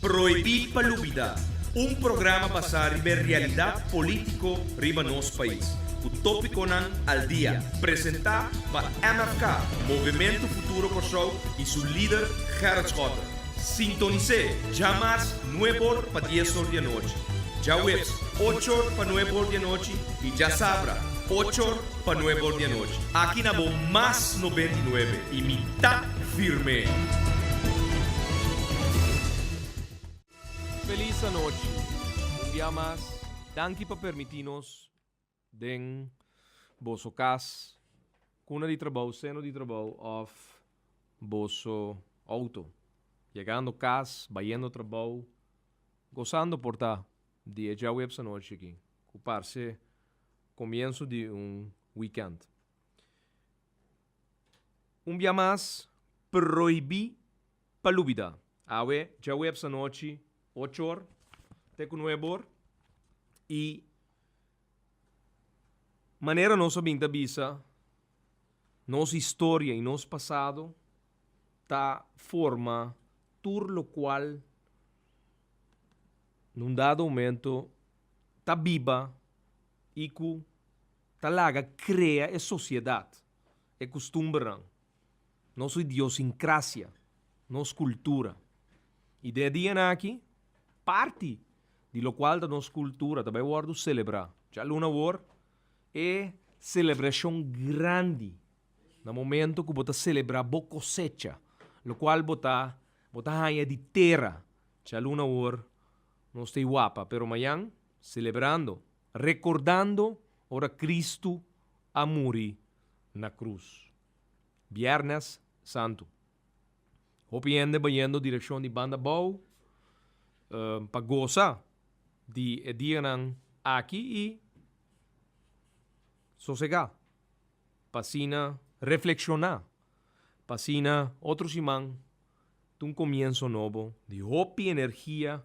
Prohibí pa Lubidá, un programa basá riba e realidat polítiko riba nos pais, ku tópikonan al dia, presentá pa MFK, Movementu Futuro Kòrsou, i su lider Gerrit Schotte. Sintonis'é djamars nueb'or pa dies'or di anochi, djaweps och'or pa nueb'or di anochi i djasabra och'or pa nueb'or di anochi. Aki na bo Mas 99 i mi ta firm'é! Felis anochi. Un bia mas, danki pa permití nos den boso kas, kuna di trabou, seno di trabou òf boso outo. Yegando kas, bayendo trabou, gosando por ta di e djaweps anochi aki ku parse komienso di un wikènt. Un bia mas, prohibí pa lubidá. Awe djaweps anochi ochor te ku nuebor i manera nos a bin ta bisa nos historia i nos pasado ta forma tur lokual na un dado momento ta biba i ku ta laga krea e sosiedat, e kustumbernan. Nos idiosincrasia, nos cultura. Y den e dianan aki, parti di locual ta nos cultura ta bay wordo celebra. Djaluna awor, e celebracion grandi na momento cu bo ta celebra bo cosecha, locual bo ta bo ta haya di tera. Djaluna awor nos ta wapa, pero mayan celebrando, recordando ora Cristo a muri na cruz. Biernes Santu. Hopi hende bayendo direkshon di Banda Bou pa gosa di e dianan aki i sosegá, pa asina reflekshoná, pa asina otro siman ta un komienso nobo di hopi energia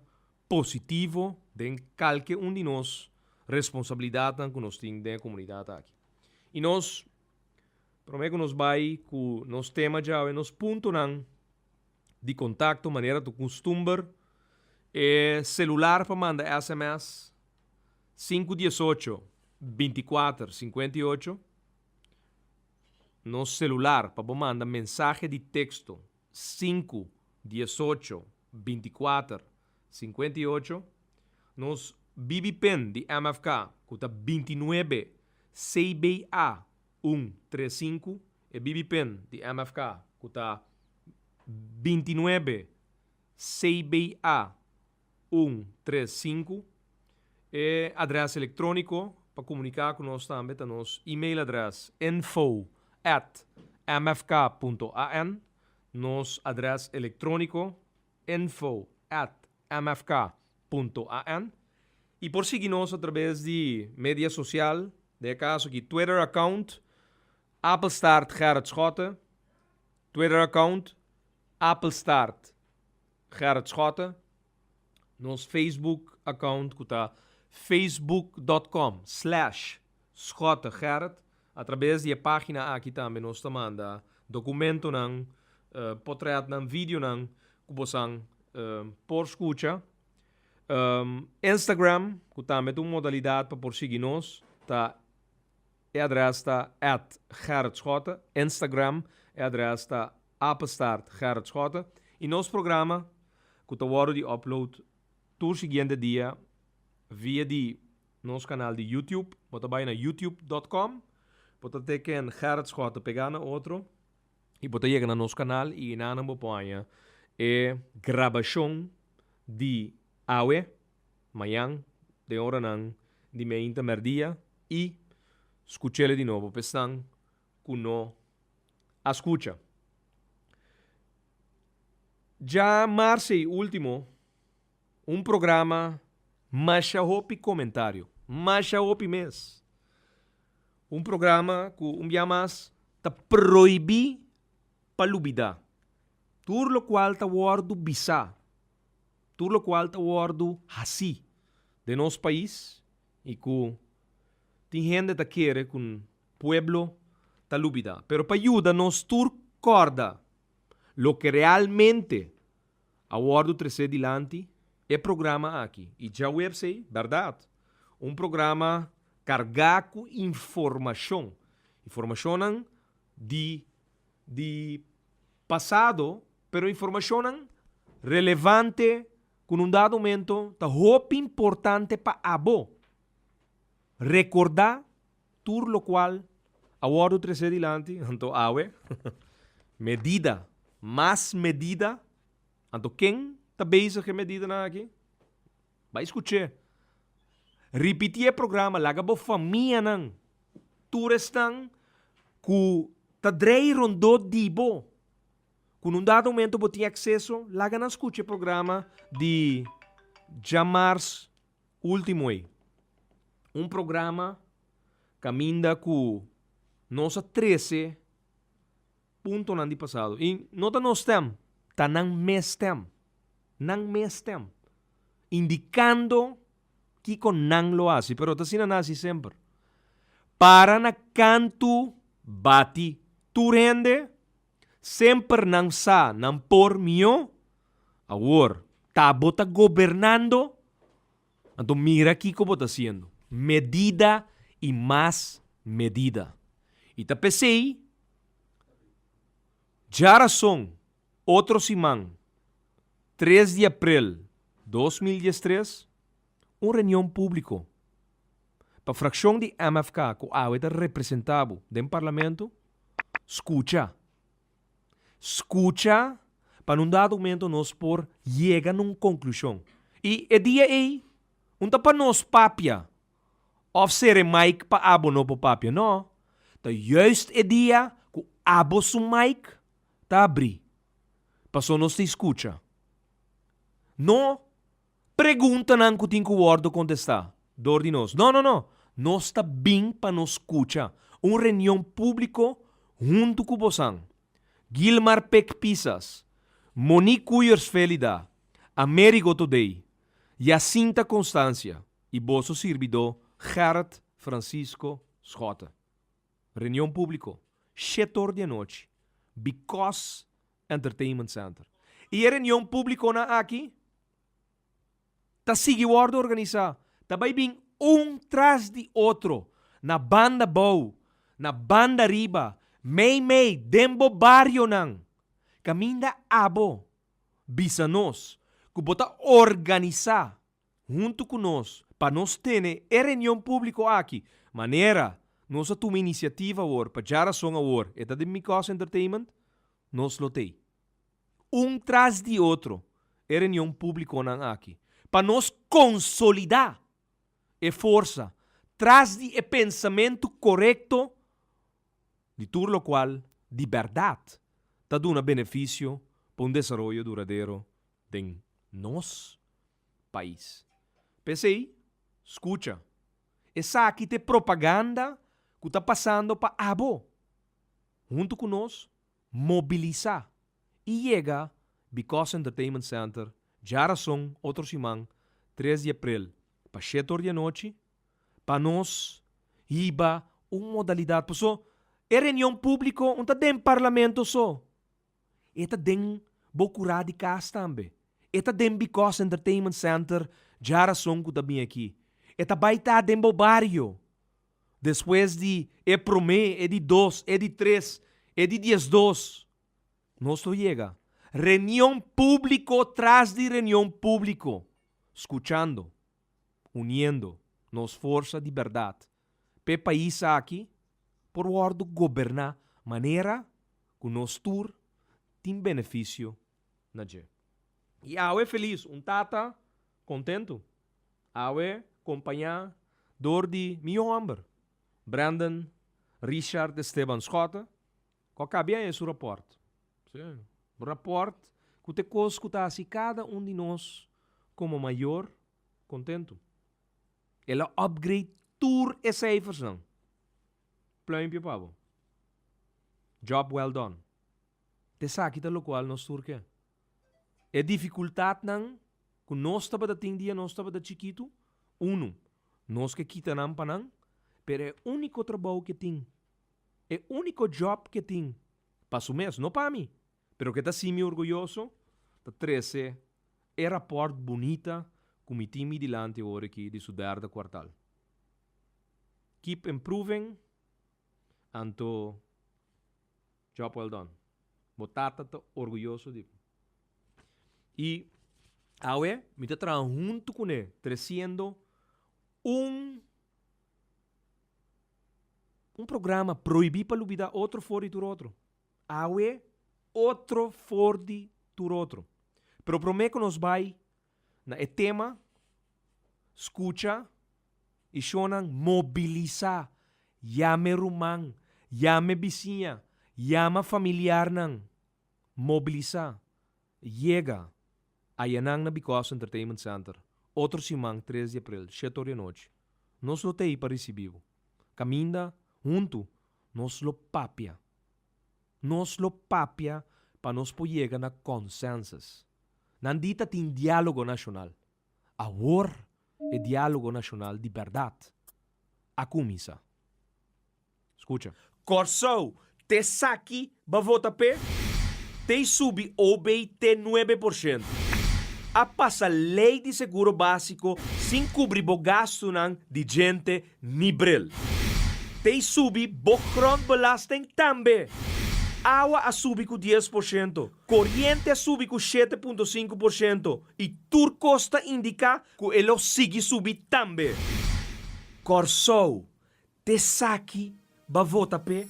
positivo den kalke un di nos responsabilidatnan ku nos tin den e komunidat aki. I nos Promé ku nos bai ku nos tema djawe, nos puntonan di kontakto manera ta kustumber, e selular pa manda sms sinku diesocho bintikuater sinkuenta i ocho, nos selular pa bo manda mensahe di teksto 5 18 24 58, nos BB pin di MFK ku ta 29 CBA 135, e BB pin di MFK ku ta 29 CBA 135, e adrès elektróniko pa komuniká ku nos tambe ta nos email adrès info@mfk.an, nos adrès elektróniko info@mfk.an i por sigui nos atraves di media sosial, den e kaso aki Twitter account @GerritSchotte, Twitter account @GerritSchotte, nos Facebook account ku ta facebook.com/SchotteGerrit. Atraves di e página aki tambe nos ta manda dokumentonan, potretnan, videonan ku bosan por skucha. Instagram, ku tambe ta un modalidat pa por sigui nos, ta e adrès ta @GerritSchotte. Instagram, e adrès ta @GerritSchotte. I nos programa ku ta wòrdu di upload tur siguiente dia via di nos kanal di YouTube. Bo ta bai na youtube.com, bo ta teken Gerrit Schotte pegá na otro i bo ta yega na nos kanal i einan bo por haña e grabashon di awe, mañan, den oranan di meinta mèrdia i skuch'el di nobo pa esnan ku no a skucha. Djamars ei último un programa masha hopi komentario, masha hopi mes. Un programa ku un bia mas ta prohibí pa lubidá. Tur lokual ta wòrdu bisá, tur lokual ta wòrdu hasí den nos pais i ku tin hende ta kere ku pueblo ta lubidá. Pero pa yuda nos tur kòrda loke realmente a wòrdu tresé dilanti. E programa aki i djaweps ei, bèrdat, un programa kargá ku informashon, informashonnan di di pasado, pero informashonnan relevante ku na un dado momento ta hopi importante pa abo rekordá tur lokual a wòrdu tresé dilanti, anto awe medida, mas medida. Anto ken ta bezig e medidanan aki? Bai skuch'é. Ripití e programa, laga bo famianan, tur esnan ku ta drei rondó di bo, ku na un dado momento bo tin akseso, laga nan skucha e programa di djamars último ei. Un programa kaminda ku nos a trese Puntonan di pasado. I no ta nos stem, ta nan mes stem. Nan mes stem. Indikando kiko nan lo hasi, pero ta asina nan hasi semper. Para na kantu bati tur hende, semper nan sa nan por mihó. Awor, ta bo ta gobernando, anto mira kiko bo ta hasiendo. Medida i mas medida. I ta p'esei Djarason, otro siman, 3 di aprel 2013, un reunion públiko pa frakshon di MFK ku awe ta representá bo den Parlamento, skucha. Skucha pa na un dado momento nos por yega na un konklushon. I e dia ei, un ta pa nos papia Of sere mic pa abo no por papia. No. Ta juist e dia cu abo su mic ta abri. Paso nos ta escucha. No preguntanan cu tin cu wordo contesta door di nos. No, no, no. Nos ta bin pa nos scucha. Un reunion publico hunto cu bosan. Gilmar Pek Pisas, Monique Kuyers Felida, Amerigo Thodey, Jacinta Constancia. i boso sirbidó Gerrit Francisco Schotte. Reunion públiko, shet or di anochi, Because Entertainment Center. I e reunion públikonan aki ta sigui wòrdu organisá, ta bai bin un tras di otro, na banda bou, na banda riba, mei mei, den bo barionan, kaminda abo bisa nos ku bo ta organisá huntu ku nos pa nos tene e reunion públiko aki, manera nos a tuma inisiativa awor pa djarason awor e ta den Mikos Entertainment, nos lo tei. Un tras di otro e reunion públikonan aki pa nos konsolidá e forsa tras di e pensamentu korekto di tur lokual di bèrdat ta duna benefisio pa un desaroyo duradero den nos pais. P'esei, skucha. Esaki ta e propaganda ku ta pasando pa abo. Huntu ku nos, mobilisá i yega Because Entertainment Center djarason otro siman, 3 di aprel, pa shete or di anochi, pa nos hiba un modalidat. Paso e reunion públiko un ta den parlamento so. E ta den bo kurá di kas tambe. E ta den Because Entertainment Center djarason ku ta bin aki. E ta bai ta den bo bario. Despues di e promé, e di dos, e di tres, e di diesdos, nos lo yega. Reunion públiko tras di reunion públiko, skuchando, uniendo nos forsa di bèrdat p'e pais aki por wòrdu goberná manera ku nos tur tin benefisio na dje. I awe felis, un tata kontentu, awe kompañá dor di mi yu hòmber, Brandon Richard Esteban Schotte, ku a kabia e su rapòrt. Sí, un rapòrt ku ta e kos ku ta hasi kada un di nos komo mayor kontentu. El a upgrade tur e cijfersnan. Pluimpje pa bo. Job well done. T'esaki ta lokual nos tur ke. E difikultatnan ku nos tabata tin dia nos tabata chikitu, unu, nos ke kita nan pa nan, pero e úniko trabou ke tin, e úniko job ke tin pa su mes, no pa mi, pero ke ta hasi mi orguyoso, ta trese. E rapòrt bunita ku mi tin mi dilanti awor aki di su derde kwartal. Keep improving anto job well done. Bo tata ta orguyoso di bo. I awe mi ta traha huntu kuné tresiendo un un programa Prohibí pa Lubidá Otro for di Tur Otro. Awe otro for di tur otro. Pero promé ku nos bai na e tema, skucha i shonnan mobilisá, yama e ruman, yama e bisiña, yama familiarnan, mobilisá, yega ayanan na Because Entertainment Center otro siman tres di aprel, shete or di anochi. Nos lo ta ei pa risibí bo. Kaminda huntu Nos lo papia. Nos lo papia pa nos por yega na consensus. Nan di ta tin dialogo nacional. Awor e dialogo nacional di berdad a cuminsa. Scucha. Kòrsou, t'esaki Ba vota p'e? T'ei subi OB te 9%. A pasa lei di seguro básiko sin kubri bo gastunan di djente ni bril. T'ei subi bo grondbelasting tambe. Awa a subi ku 10%, koriente a subi ku 7.5% i tur kos ta indiká ku e lo sigui subi tambe. Kòrsou, T'esaki ba vota p'e?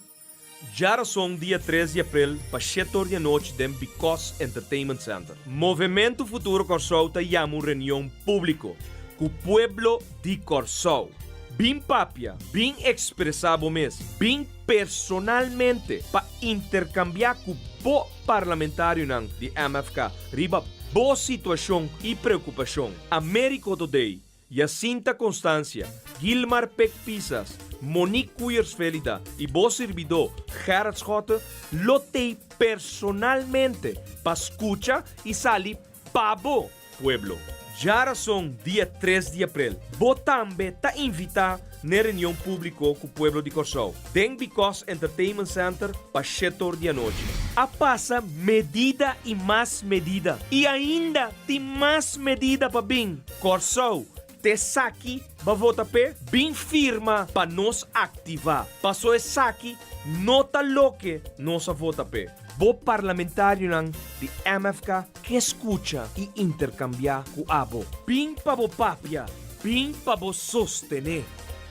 Djarason dia tres di aprel pa shete or di anochi den Because Entertainment Center. Movementu Futuro Kòrsou ta yama un reunion públiko ku pueblo di Kòrsou. Bin papia, bin ekspresá bo mes, bin personalmente pa interkambiá ku bo parlamentarionan di MFK riba bo situashon i preokupashon. Americo Today Jacinta Constancia, Gilmar Pek Pisas, Monique Koeyers Felida i bo sirbidó Gerrit Schotte lo tei personalmente pa skucha i sali pa bo pueblo. Djarason dia tres di aprel bo tambe ta invitá n'e reunion públiko ku pueblo di Kòrsou den Because Entertainment Center pa shetor di anochi. A pasa medida i mas medida i ainda tin mas medida pa bin. Kòrsou, t'esaki ba vota p'e? Bin firma pa nos aktivá, paso esaki no ta loke nos a vota p'e. Bo parlamentarionan di MFK ke skucha i interkambiá ku abo. Bin pa bo papia, bin pa bo sostené.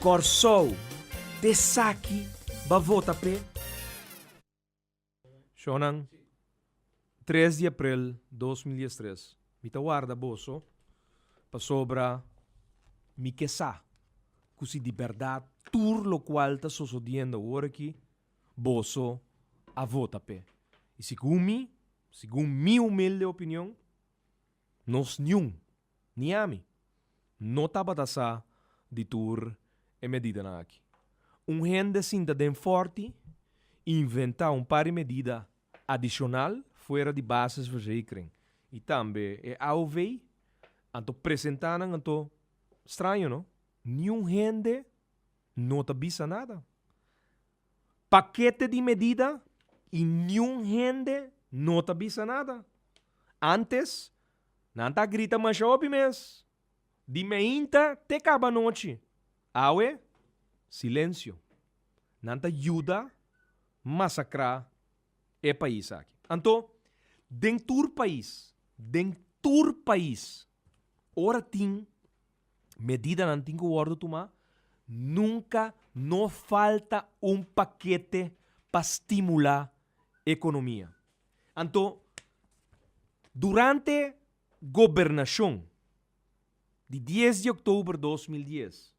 Kòrsou, t'esaki ba vota p'e? Shownan, tres di aprel 2013, mi ta warda boso pasobra mi ke sa ku si di bèrdat tur lokual ta sosodiendo awor aki, boso a vota p'e. I segun mi, segun mi humilde opinion, nos niun, ni ami, no tabata sa di tur e medidanan aki. Un hende sinta den fòrti inventá un par di medida adishonal fuera di basisverzekering i tambe e AOV, anto presentá nan anto straño no, niun hende no ta bisa nada. Pakete di medida i niun hende no ta bisa nada. Antes, nan ta grita masha hopi mes, di meinta te kaba anochi. Awe, silensio. Nan ta yuda masakrá e pais aki. Anto, den tur pais, den tur pais, ora tin medidanan tin ku wòrdu tumá, nunka no falta un pakete pa stimulá ekonomia. Anto, durante gobernashon di dies di òktober 2010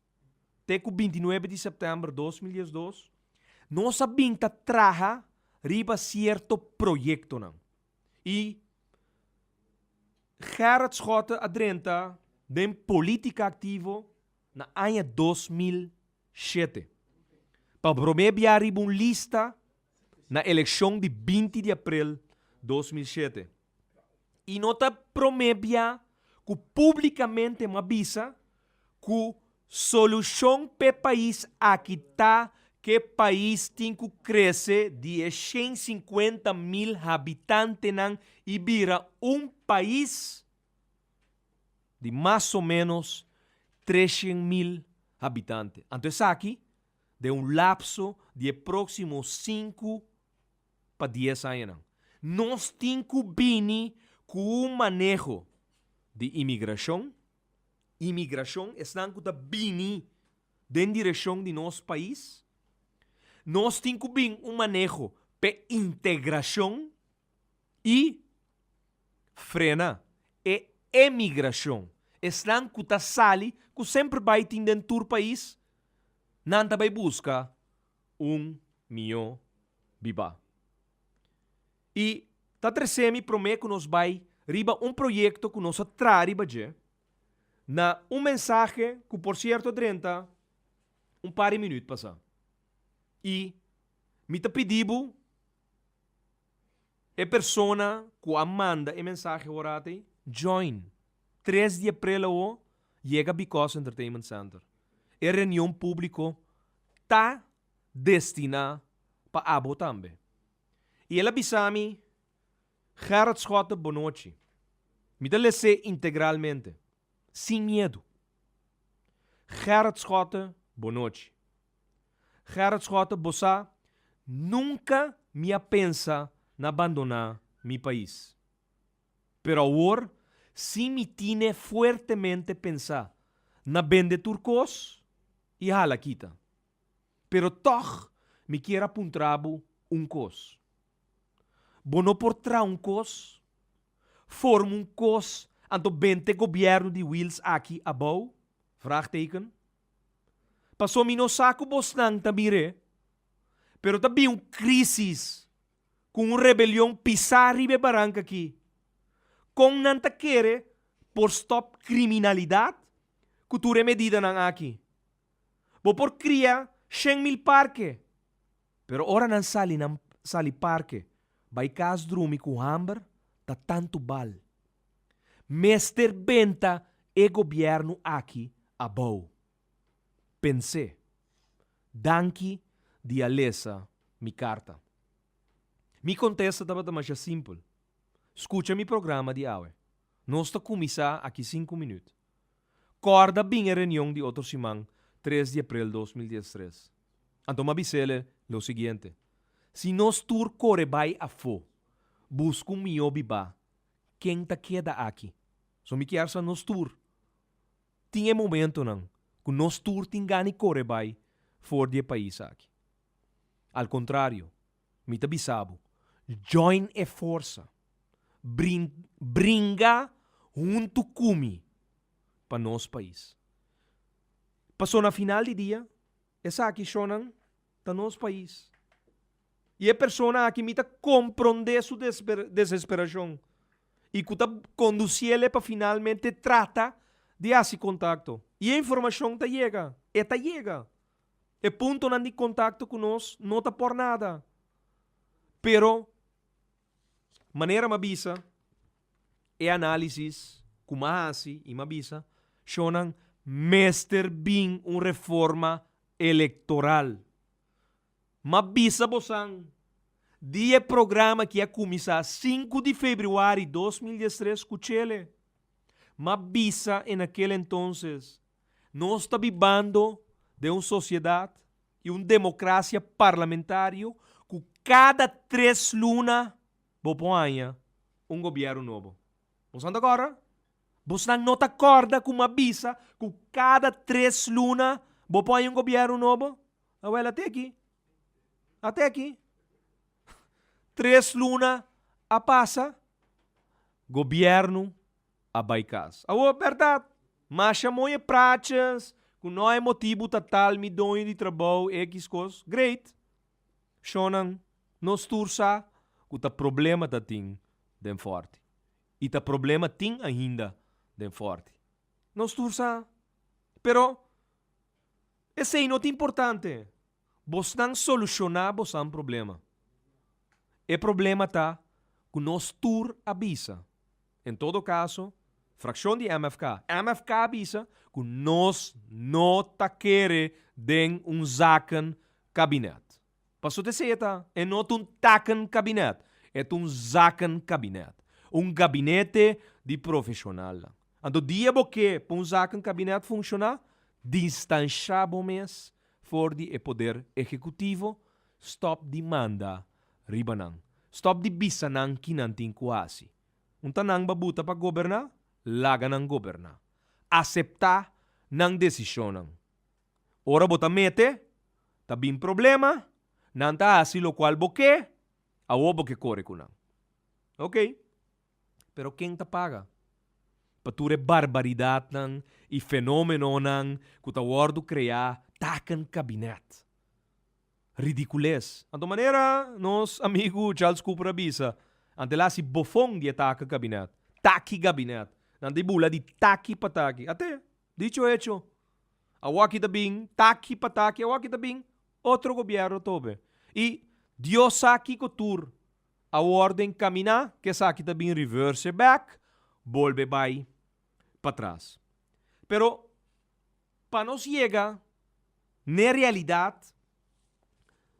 te ku 29 di sèptèmber 2012, nos a bin ta traha riba sierto proyektonan. I Gerrit Schotte a drenta den politica activo na aña 2007. Pa prome bia riba un lista na eleccion di 20 di april 2007. I no ta prome bia cu publicamente m'a bisa cu solucion p'e pais aki ta k'e pais tin cu crece di e 150 mil habitantenan y bira un pais. di mas o ménos 300.000 habitante. Anto esaki den un lapso di e próksimo 5 pa 10 añanan. Nos tin ku bini ku un maneho di imigrashon. Imigrashon, esnan ku ta bini den direkshon di nos pais. Nos tin ku bin un maneho pa integrashon i frena e emigrashon. Esnan ku ta sali, ku semper bai tin den tur pais, nan ta bai buska un mihó bibá. I ta trese mi promé ku nos bai riba un proyekto ku nos a traha riba dje, na un mensahe ku por sierto a drenta un par di minüt pasá. I mi ta pidi bo, e persona ku a manda e mensahe ora ei, join. 3 di aprel awo, yega Because Entertainment Center. E reunion públiko ta destiná pa abo tambe. I el a bisa mi: "Gerrit Schotte, bon nochi." Mi ta les'é integralmente, sin miedu. "Gerrit Schotte, bon nochi. Gerrit Schotte, bo sa, nunka mi a pensa na bandoná mi pais. Pero awor, si mi tin fuertemente pensá na bende tur kos i hala kita. Pero toch mi ke puntra bo un kos. Bo no por traha un kos, forma un kos, anto benta gobièrnu di Wiels aki abou? Vraagteken. Paso mi no sa ku bosnan ta mir'é, pero ta bin un krísis ku un rebelion pisá riba e baranka aki. Kon nan ta kere por stòp kriminalidat ku tur e medidanan aki? Bo por kria 100.000 parke, pero ora nan sali nan sali parke, bai kas drumi ku hamber, ta tantu bal. Mester benta e gobièrnu aki abou. Pens'é. Danki di a lesa mi karta." Mi kontesta tabata masha simpel. Skucha mi programa di awe. Nos ta kuminsá aki 5 minüt. Kòrda bin e reunion di otro siman, 3 di aprel 2013. Anto m'a bis'é lo siguiente: Si nos tur kore bai afó, buska un mihó bibá, ken ta keda aki? So mi ke sa nos tur. Tin e momentonan ku nos tur tin gan'i kore bai for di e pais aki. Al kontrario, mi ta bisa bo, join e forsa. Bringa huntu ku mi pa nos pais. Paso na final di dia, esaki shonnan ta nos pais. I e persona aki mi ta komprondé su desesperashon i ku ta kondusié pa finalmente trata di hasi kontakto. I e informashon ta yega, e ta yega. E puntonan di kontakto ku nos no ta por nada. Pero, manera m'a bisa, e análisis ku m'a hasi i m'a bisa, shonnan mester bin un reforma elektoral. M'a bisa bosnan, di e programa ku a kuminsá 5 di febrüari 2013 ku Chele. M'a bisa en aquel entonces, nos ta bibando den un sosiedat i un demokrasia parlamentario ku kada 3 luna bo por haña un gobièrnu nobo. Bo ta kòrda? Bo no ta kòrda ku m'a bisa ku kada 3 luna bo por haña un gobièrnu nobo? Awèl, te aki. Te aki. 3 luna a pasa, gobièrnu a bai kas. Awor, berdat, masha mooi praatjes, ku no e motibu ta tal mi doño di trabou, X kos, great. Shonnan, nos tur sa ku ta problema ta tin den Fòrti. I ta problema tin ainda den Fòrti. Nos tur sa. Pero, esei no ta importante. Bosnan solushoná bosnan problema. E problema ta ku nos tur a bisa. En todo kaso, frakshon di MFK. MFK a bisa ku nos no ta kere den un zakenkabinet. Paso te seta, e no un takenkabinet, e un zakenkabinet. Un gabinete di profeshonal. Anto dia bo ke pa un zakenkabinet funshoná, distanshá bo mes for di e poder ehekutivo, stòp di manda riba nan. Stòp di bisa nan ki nan tin ku hasi. Un ta nan babuta pa goberná? Laga nan goberná. Aseptá nan desishonnan. Ora bo ta mete, ta bin problema, nan ta hasi lokual bo ke, awor bo ke kore ku nan. Oke, pero ken ta paga pa tur e barbaridatnan i fenomenonan ku ta wòrdu kreá takenkabinet? Ridicules. Anto manera nos amigu Charles Cooper a bisa, ante el a hasi bofon di e taki kabinet. Taki gabinet. Nan ta e bula di taki pa taki. Ate, dicho hecho. Awaki ta bin taki pa taki, awaki ta bin otro gobierno tobe. I Dios sa kiko tur a worde encamina, ku esaki ta bin reverse back, bolbe bai patras. Pero Pa nos yega n'e realidat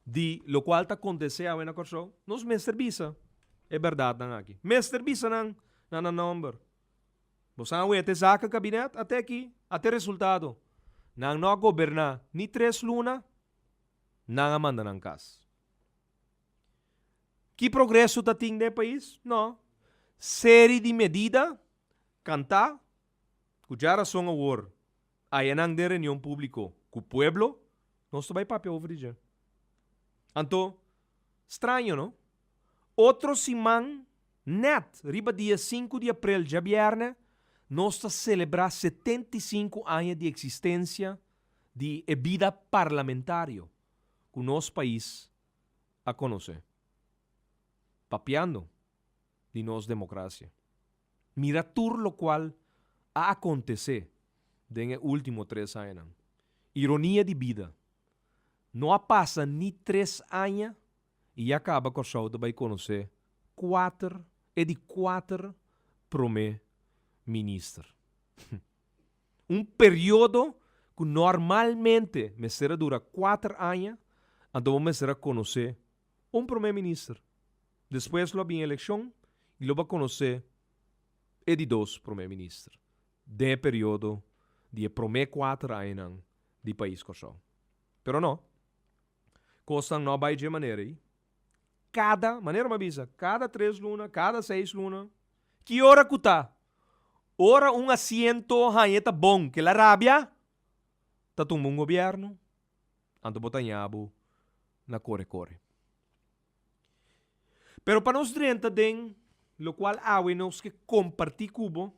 di lokual ta kontesé awe na Kòrsou, nos mester bisa e bèrdatnan aki. Mester bisa nan na nan nòmber. Bo sa awe te zaka kabinet? Ate aki, ate resultado. Nan no a goberná ni tres luna, nan a manda nan kas. Ki progreso ta tin den e pais? No. Seri di medida kantá Ku djarason awor ayanan den reunion públiko ku pueblo, nos ta bai papia over di dje. Anto, straño no? Otro siman nèt riba dia sinku di aprel djabièrnè nos ta selebrá 75 aña di eksistensia di e bida parlamentario ku nos pais a konosé. Papiando di nos demokrasia. Mira tur lokual a akontesé den e último tres añanan. Ironia di bida, no a pasa ni tres aña i ya kaba Kòrsou ta bai konosé kuater, e di kuater promé minister. Un periodo ku normalmente mester a dura kuater aña, anto bo mester a konosé un promé minister. Despues lo a bin elekshon i lo bo a konosé e di dos promé minister den e periodo di e promé kuater añanan di pais Kòrsou. Pero no, kosnan no a bai dje manera ei. Kada, manera mi a bisa, kada tres luna, kada seis luna, ki ora ku ta? Ora un asiento haña ta bon ke la rabia, ta tumba un gobièrnu, anto bo ta haña bo na kore kore. Pero pa nos drenta den lokual awe nos ke kompartí ku bo,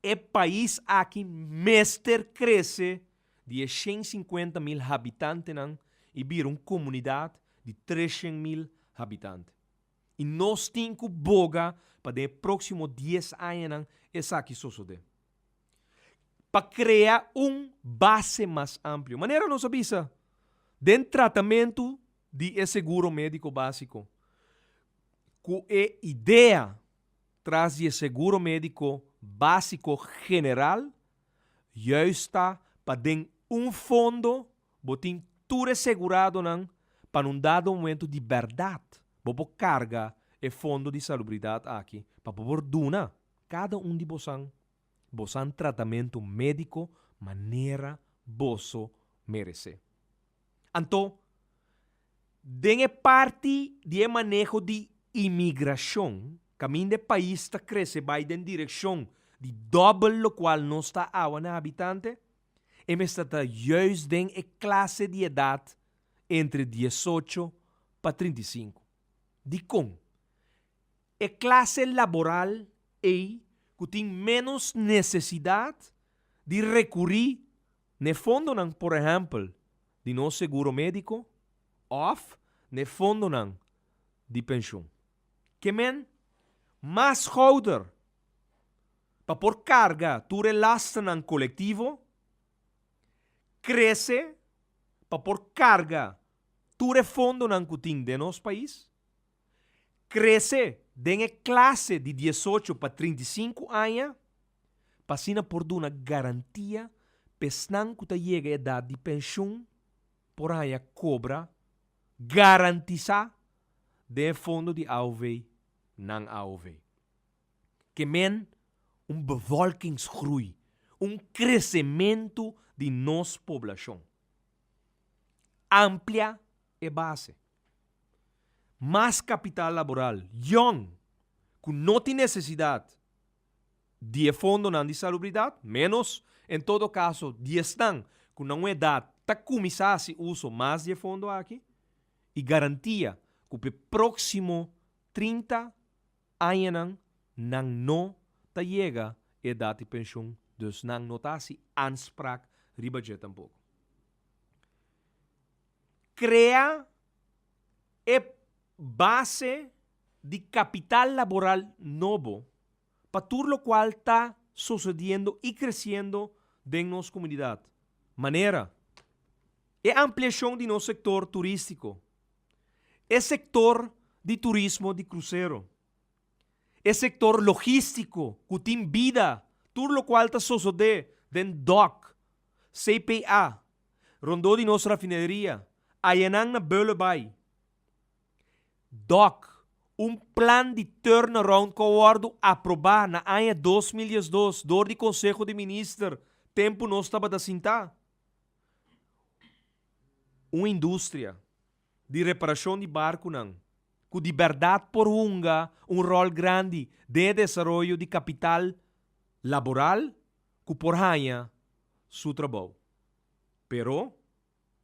e pais aki mester krese di e 150 mil habitantenan i bira un komunidat di 300 mil habitante. I nos tin ku boga pa den e próksimo dies añanan esaki sosodé. Pa krea un base mas amplio. Manera nos a bisa den tratamentu di e seguro médiko básiko, ku e idea tras di e seguro médiko básiko general juist ta pa den un fondo bo tin tur e seguradonan pa na un dado momento di bèrdat bo por karga e fondo di salubridat aki pa bo por duna kada un di bosan bosan tratamentu médiko manera boso meresé. Anto, den e parti di e maneho di imigrashon, kaminda e pais ta krese bai den direkshon di dòbel lokual nos ta awa na habitante, e mester ta juist den e klase di edat entre 18 pa 35. Dikon? E klase laboral ei ku tin ménos nesesidat di rekurí n'e fondonan, por ehèmpel, di nos seguro médiko òf n'e fondonan di penshun. Ke men mas skouder pa por karga tur e lasternan kolektivo, krese pa por karga tur e fondonan ku tin den nos pais, Krese den e klase di 18 pa 35 aña pa asina por duna garantia pa esnan ku ta yega edat di penshun por haña kobra garantisá den e fondo di aov nan aov. Ke men. Un bevolkingsgroei, un kresementu di nos poblashon. Amplia e base. Mas kapital laboral yòn ku no tin nesesidat di e fondonan di salubridat, ménos en todo kaso di esnan ku na un edat ta kuminsá hasi uso mas di e fondo aki, i garantia ku p'e próksimo 30 añanan nan no ta yega e edat di penshun, dus nan no ta hasi aanspraak riba dje tampoko. Krea e base di kapital laboral nobo pa tur lokual ta sosediendo i kresiendo den nos komunidat, manera e ampliashon di nos sektor turístiko, e sektor di turismo di krusero, e sektor logístiko ku tin bida, tur lokual ta sosodé den dòk, CPA, rondó di nos rafineria, ayanan na Beulebaai. Dòk, un plan di turnaround ku a wòrdu aprobá na aña 2012 dor di Konseho di Minister tempu nos tabata sintá. Un industria di reparashon di barkunan ku di bèrdat por hunga un ròl grandi den e desaroyo di kapital laboral ku por haña su trabou. Pero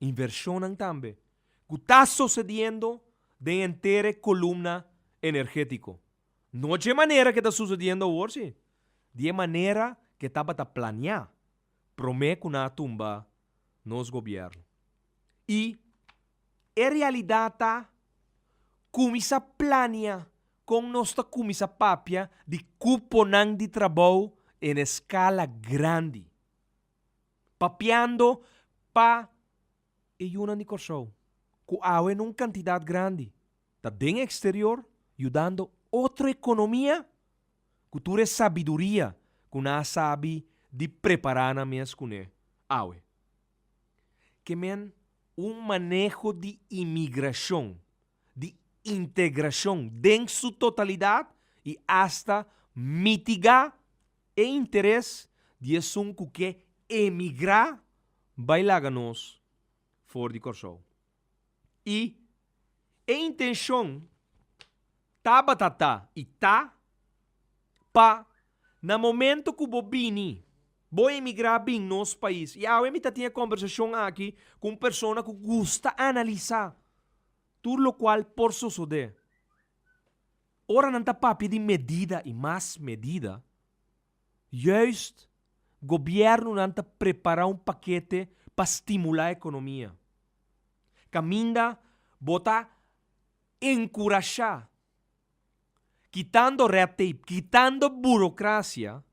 invershonnan tambe ku ta sosediendo den henter e kolumna energétiko. No dje manera ke ta sosediendo awor si, di e manera ke tabata planiá promé ku nan a tumba nos gobièrnu. I e realidat ta kuminsá plania kon nos ta kuminsá papia di kuponan di trabou en eskala grandi. Papiando pa e yunan di Kòrsou ku awe na un kantidat grandi ta den eksterior yudando otro ekonomia ku tur e sabiduria ku nan a sabi di prepará nan mes kuné awe. Ke men un maneho di imigrashon, di integrashon den su totalidat i asta mitigá e interes di esun ku ke emigrá bai laga nos for di Kòrsou. I e intenshon tabata ta i ta pa na momento ku bo bini, bo emigrá bin nos pais, i awe mi ta tin e kòmbersashon aki ku un persona ku gusta analisá tur lokual por sosodé. Ora nan ta papia di medida i mas medida, juist gobièrnunan ta prepará un pakete pa stimulá ekonomia. Kaminda bo ta enkurashá, kitando red tape, kitando burokrasia,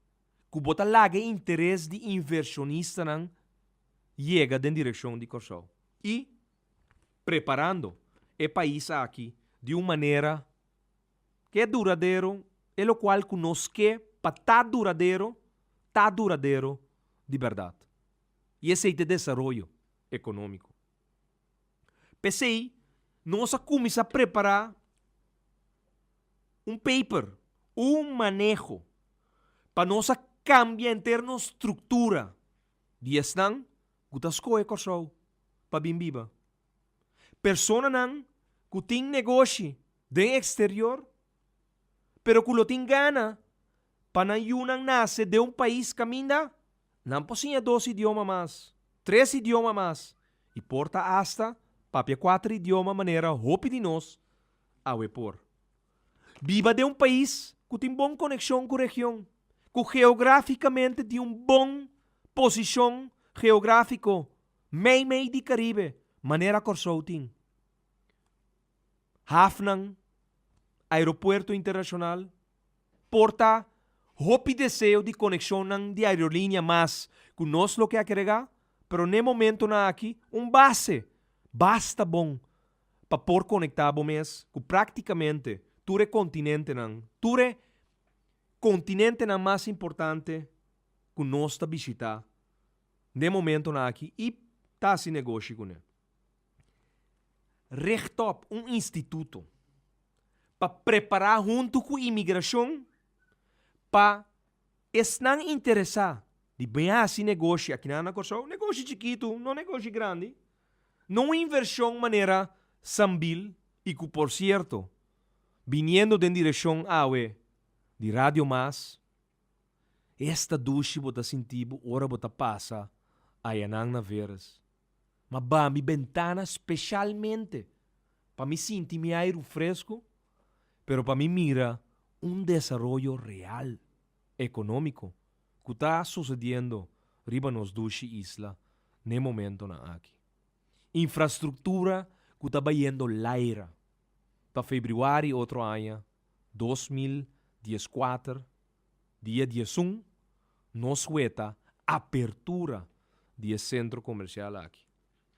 ku bo ta laga e interes di invershonistanan yega den direkshon di Kòrsou. I preparando e pais aki di un manera ke duradero, e lokual ku nos ke pa ta duradero, ta duradero di bèrdat. I esei ta e desaroyo ekonómiko. P'esei nos a kuminsá prepará un paper, un maneho, pa nos a kambia henter nos struktura di esnan ku ta skohe Kòrsou pa bin biba. Personanan ku tin negoshi den eksterior, pero ku lo tin gana pa nan yunan nase den un pais kaminda nan por siña dos idioma mas, tres idioma mas i por ta asta papia kuater idioma manera hopi di nos awe por. Biba den un pais ku tin bon konekshon ku region, ku geografikamente tin un bon posishon geografiko meimei di Karibe, manera Kòrsou tin. Hafnan, aeropuerto internashonal, por ta hopi deseo di konekshonnan di aerolinia mas ku nos lo ke a kregá, pero n'e momentonan aki un base basta bon pa por konektá bo mes ku práktikamente tur e kontinentenan, tur e kontinentenan mas importante ku nos ta bishitá n'e momentonan aki i ta hasi negoshi kuné. Richt op un instituto pa prepará huntu ku imigrashon pa. Esnan interesá di bin hasi negoshi akinan na Kòrsou, negoshi chikitu, no negoshi grandi, no un invershon manera Sambil i ku por sierto biniendo den direkshon awe di Radio Mas, esta dushi bo ta sinti bo ora bo ta pasa ayanan na Veres. Ma ba mi bentana speshalmente pa mi sinti mi airu fresku, pero pa mi mira un desaroyo real ekonómiko ku ta sosediendo riba nos dushi isla n'e momentonan aki. Infrastruktura ku ta bayendo laira. Pa febrüari otro aña, 2014, dia 11, nos weta apertura di e sentro komersial aki.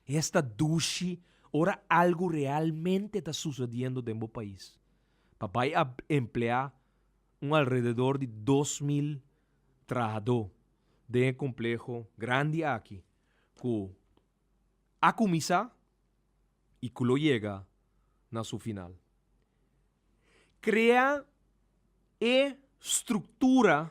Esta dushi ora algu realmente ta susediendo den bo pais. Pa bai a empleá un alrededor di 2000 trahadó den e kompleho grandi aki ku a kuminsá i ku lo yega na su final. Krea e struktura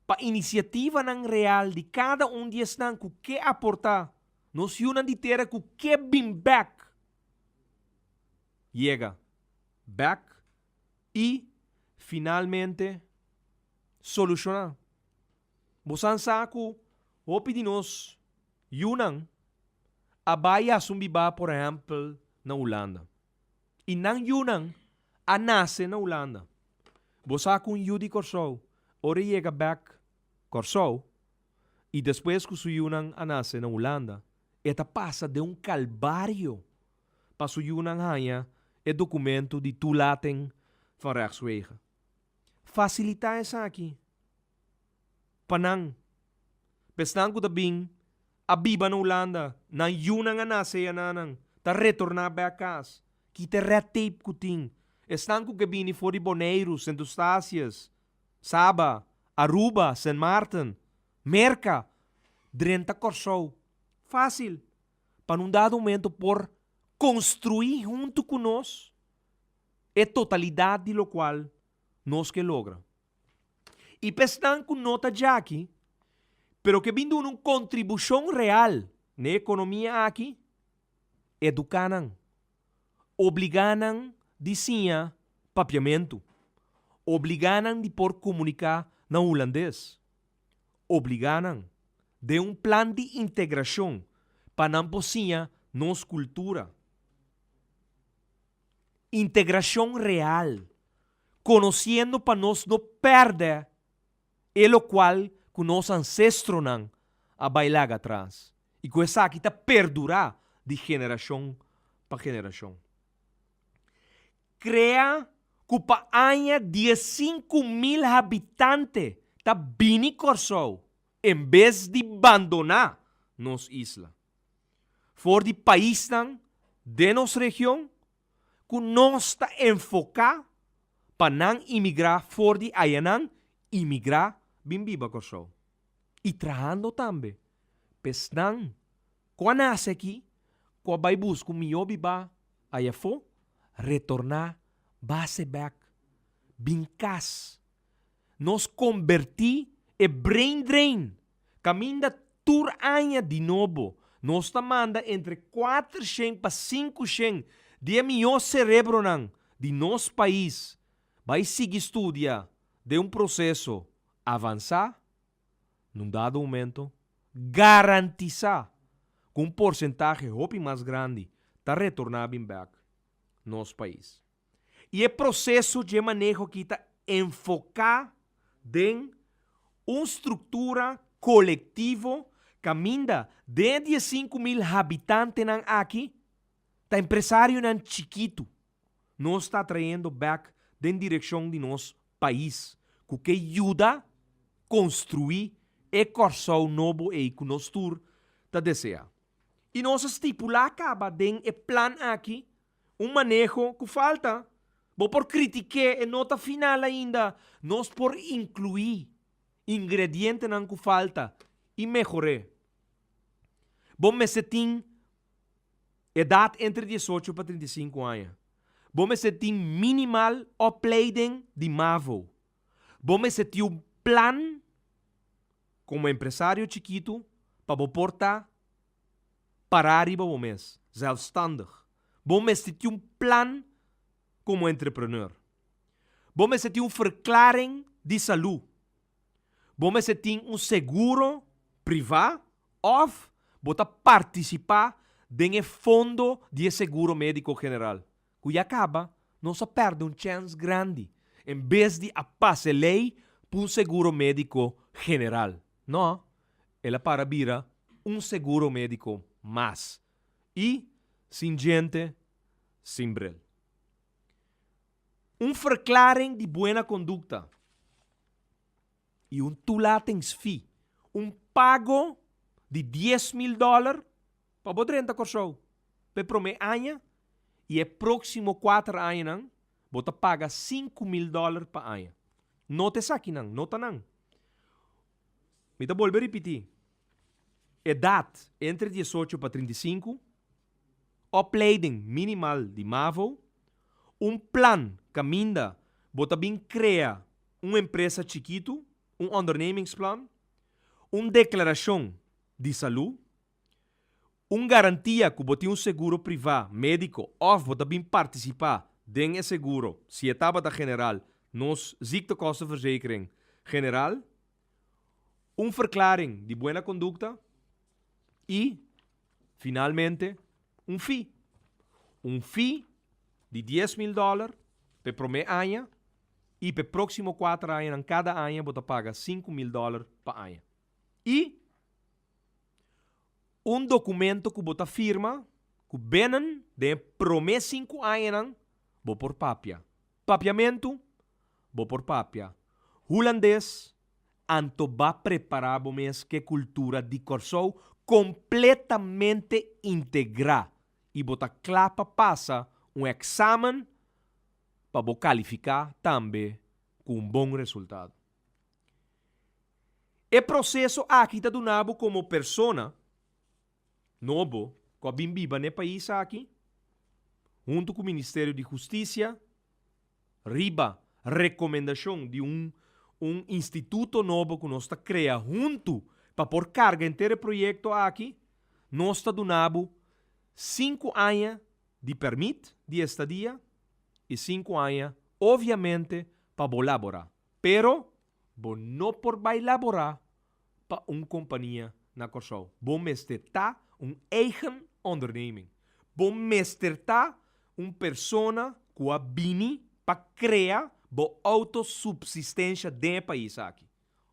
pa inisiativanan real di kada un di esnan ku ke aportá nos yunan di tera ku ke bin bèk yega bèk i finalmente solushoná. Bosan sa ku hopi di nos yunan a bai hasi un bibá por ehèmpel na Hulanda. I nan yunan a nase na Hulanda. Bo sa ku un yu di Kòrsou ora e yega bèk Kòrsou i despues ku su yunan a nase na Hulanda, e ta pasa den un kalbario pa su yunan haña e dokumentu di toelating van rechtswege. Fasilitá esaki pa nan. Pa esnan ku ta bin a biba na Hulanda, nan yunan a nase ayananan, ta retorná bèk kas. Kita e red tape ku tin. Esnan ku ke bini for di Boneiru, Sint Eustatius, Saba, Aruba, Sint Maarten, Merka, drenta Kòrsou. Fásil. Pa nun dado momento por konstruí huntu ku nos e totalidat di lokual nos ke logra. I pa esnan ku no ta djaki, pero ke bin duna un kontribushon real na e ekonomia aki, eduká nan. Obligá nan di siña papiamentu. Obligá nan di por komuniká na hulandes. Obligá nan den un plan di integrashon pa nan por siña nos kultura. Integrashon real, konosiendo pa nos no pèrdè e lokual ku nos ansestronan a bai laga atras i ku esaki ta perdurá di generashon pa generashon. Krea ku pa aña 15.000 habitante ta bini Kòrsou en bes di bandoná nos isla. For di paisnan den nos region ku nos ta enfoká pa nan imigrá for di ayanan imigrá bin biba Kòrsou. I trahando tambe pa esnan ku a nase aki ku a bai buska un mihó bibá ayafó retorná base bèk bin kas. Nos kombertí e brain drain kaminda tur aña di nobo nos ta manda entre 400 pa 500 di e mihó serebronan di nos pais bai sigui studia den un proseso avansá, na un dado momento garantisá ku un porsentahe hopi mas grandi ta retorná bin bèk nos pais. I e proseso dje maneho aki ta enfoká den un struktura kolektivo kaminda den e 15.000 habitantenan aki ta empresarionan chikitu nos ta atrayendo bèk den direkshon di nos pais ku ke yuda konstruí e Kòrsou nobo ei ku nos tur ta deseá. I nos a stipulá kaba den e plan aki un maneho ku falta. Bo por kritik'é, e no ta final ainda. Nos por inkluí ingredientenan ku falta i mehor'é. Bo mester tin edat entre 18 pa 35 aña. Bo mester tin minimal opleiding di mavo. Bo mester tin un. plan komo empresario chikitu pa bo por ta pará riba bo mes, zelfstandig. Bo mester tin un plan komo entrepreneur. Bo mester tin un verklaring di salú. Bo mester tin un seguro privá òf bo ta partisipá den e fondo di e seguro médiko general. Ku ya kaba nos a pèrdè un chèns grandi en bes di a pasa e lei pa un seguro médiko general. Nò, el a para bira un seguro médiko mas i sin djente, sin bril. Un verklaring di buena kondukta i un toelatingsfee, un pago di 10,000 dòler pa bo drenta Kòrsou pa e promé aña i e próksimo kuater añanan bo ta paga 5000 dòler pa aña. Nota esakinan, nota nan. Mi ta bolbe ripití, edat entre 18 pa 35, opleiding minimal di mavo, un plan kaminda bo ta bin krea un empresa chikitu, un ondernemingsplan, un deklarashon di salú, un garantia ku bo tin un seguro privá médiko òf bo ta bin partisipá den e seguro si e tabata general, nos ziektekostenverzekering general, un verklaring di buena kondukta i finalmente un fee. Un fee di 10,000 dòler pa e promé aña i pa e próksimo kuater añanan kada aña bo ta paga 5000 dòler pa aña. I un dokumento ku bo ta firma ku binnen den e promé sinku añanan bo por papia Papiamentu, bo por papia Hulandes, anto ba prepará bo mes ku e kultura di Kòrsou kompletamente integrá i bo ta kla pa pasa un èksamen pa bo kalifiká tambe ku un bon resultado. E proseso aki ta duna bo komo persona nobo ku a bin biba na e pais aki, huntu ku Ministerio di Hustisia, riba rekomendashon di un un instituto nobo ku nos ta krea huntu pa por karga henter e proyekto aki, nos ta duna bo sinku aña di pèrmit di estadia i sinku aña obviamente pa bo laborá. Pero bo no por bai laborá pa un kompania na Kòrsou. Bo mester ta un eigen onderneming. Bo mester ta un persona ku a bini pa krea bo outosubsistensha den e pais aki.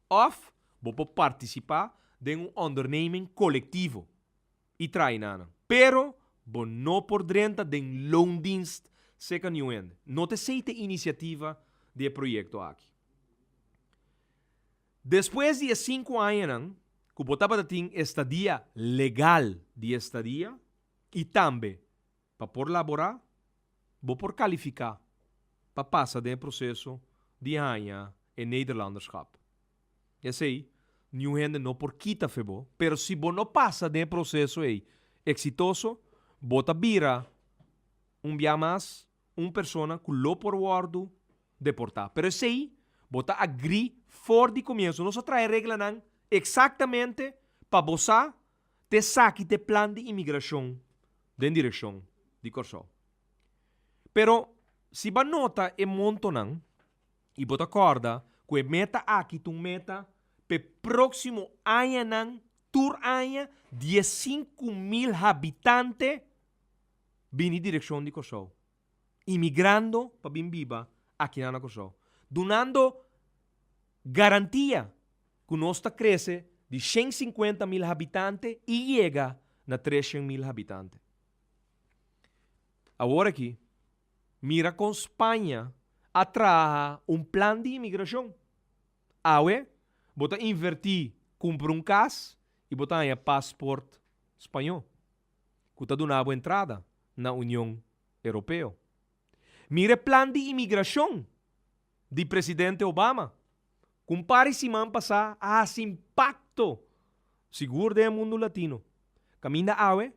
Òf bo por partisipá den un onderneming kolektivo i traha nan. Pero bo no por drenta den loondienst serka niun hende. No ta esei ta e inisiativa di e proyekto aki. Despues di e sinku añanan ku bo tabata tin estadia legal di estadia i tambe pa por laborá, bo por kalifiká pa pasa den e proseso di haña e Nederlanderschap. Esei niun hende no por kita fe bo, pero si bo no pasa den e proseso ei eksitoso, bo ta bira un bia mas un persona ku lo por wòrdu deportá. Pero esei bo ta agrí for di komienso. Nos a traha e reglanan eksaktamente pa bo sa t'esaki t'e plan di imigrashon den direkshon di Kòrsou. Pero si bo a nota e montonan i bo ta kòrda ku e meta aki ta un meta p'e próksimo añanan, tur aña 15,000 habitante bini direkshon di Kòrsou, imigrando pa bin biba akinan na Kòrsou, dunando garantia ku nos ta krese di 150,000 habitante i yega na 300,000 habitante. Awor aki, mira kon Spaña a traha un plan di imigrashon. Awe, bo ta invertí kumpra un kas i bo ta haña pasport spañó, ku ta duna bo entrada na Union Europeo. Mira e plan di imigrashon di presidente Obama, ku un par di siman pasá a hasi impakto sigur den e mundu latino. Kaminda awe,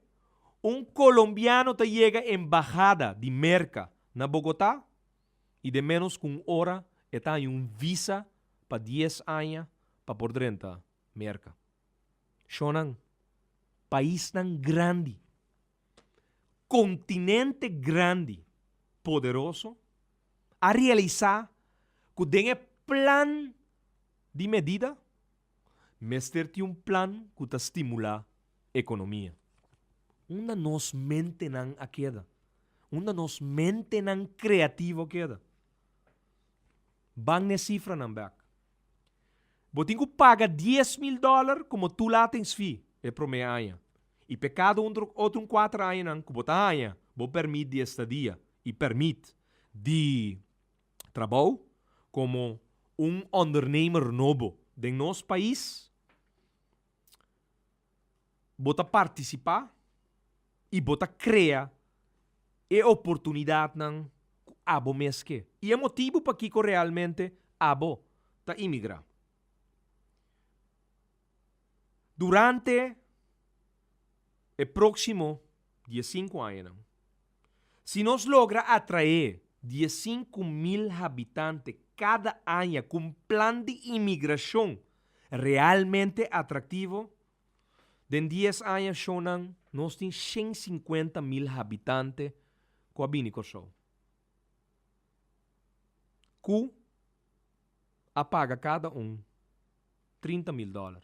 un kolombiano ta yega embahada di Merka na Bogotá i den ménos ku un ora e ta haña un visa. pa dies aña pa por drenta Merka. Shonnan, paisnan grandi, kontinente grandi, poderoso, a realisá ku den e plan di medida mester tin un plan ku ta stimulá ekonomia. Unda nos mentenan a keda? Unda nos mentenan kreativo a keda? Ban n'e sifranan bèk. Bo tin ku paga 10,000 dòler komo toelatingsfee e promé aña i p'e kada un otro un kuater añanan ku bo ta haña bo pèrmit di estadia i pèrmit di trabou komo un ondernemer nobo den nos pais. Bo ta partisipá i bo ta krea e oportunidatnan ku abo mes ke i e motibu pakiko realmente abo ta imigrá. Durante e próksimo 15 añanan, si nos logra atraé 15,000 habitante kada aña ku un plan di imigrashon realmente atraktivo, Den dies aña shownan nos tin 150,000 habitante ku a bini Kòrsou. Ku a paga kada un 30,000 dòler.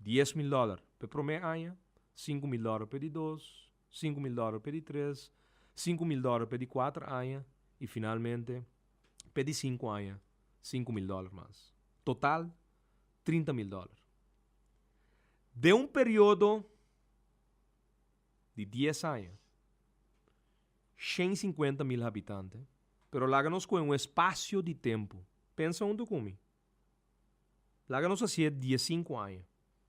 10,000 dòler p'e promé aña, 5,000 dòler p'e di dos, 5,000 dòler p'e di tres, 5,000 dòler p'e di kuater aña i finalmente p'e di sinku aña 5,000 dòler mas. Total 30,000 dòler. Den un periodo di dies aña, 150,000 habitante, pero laga nos kohe un espasio di tempu. Pensa huntu ku mi. Laga nos hasié 15 aña.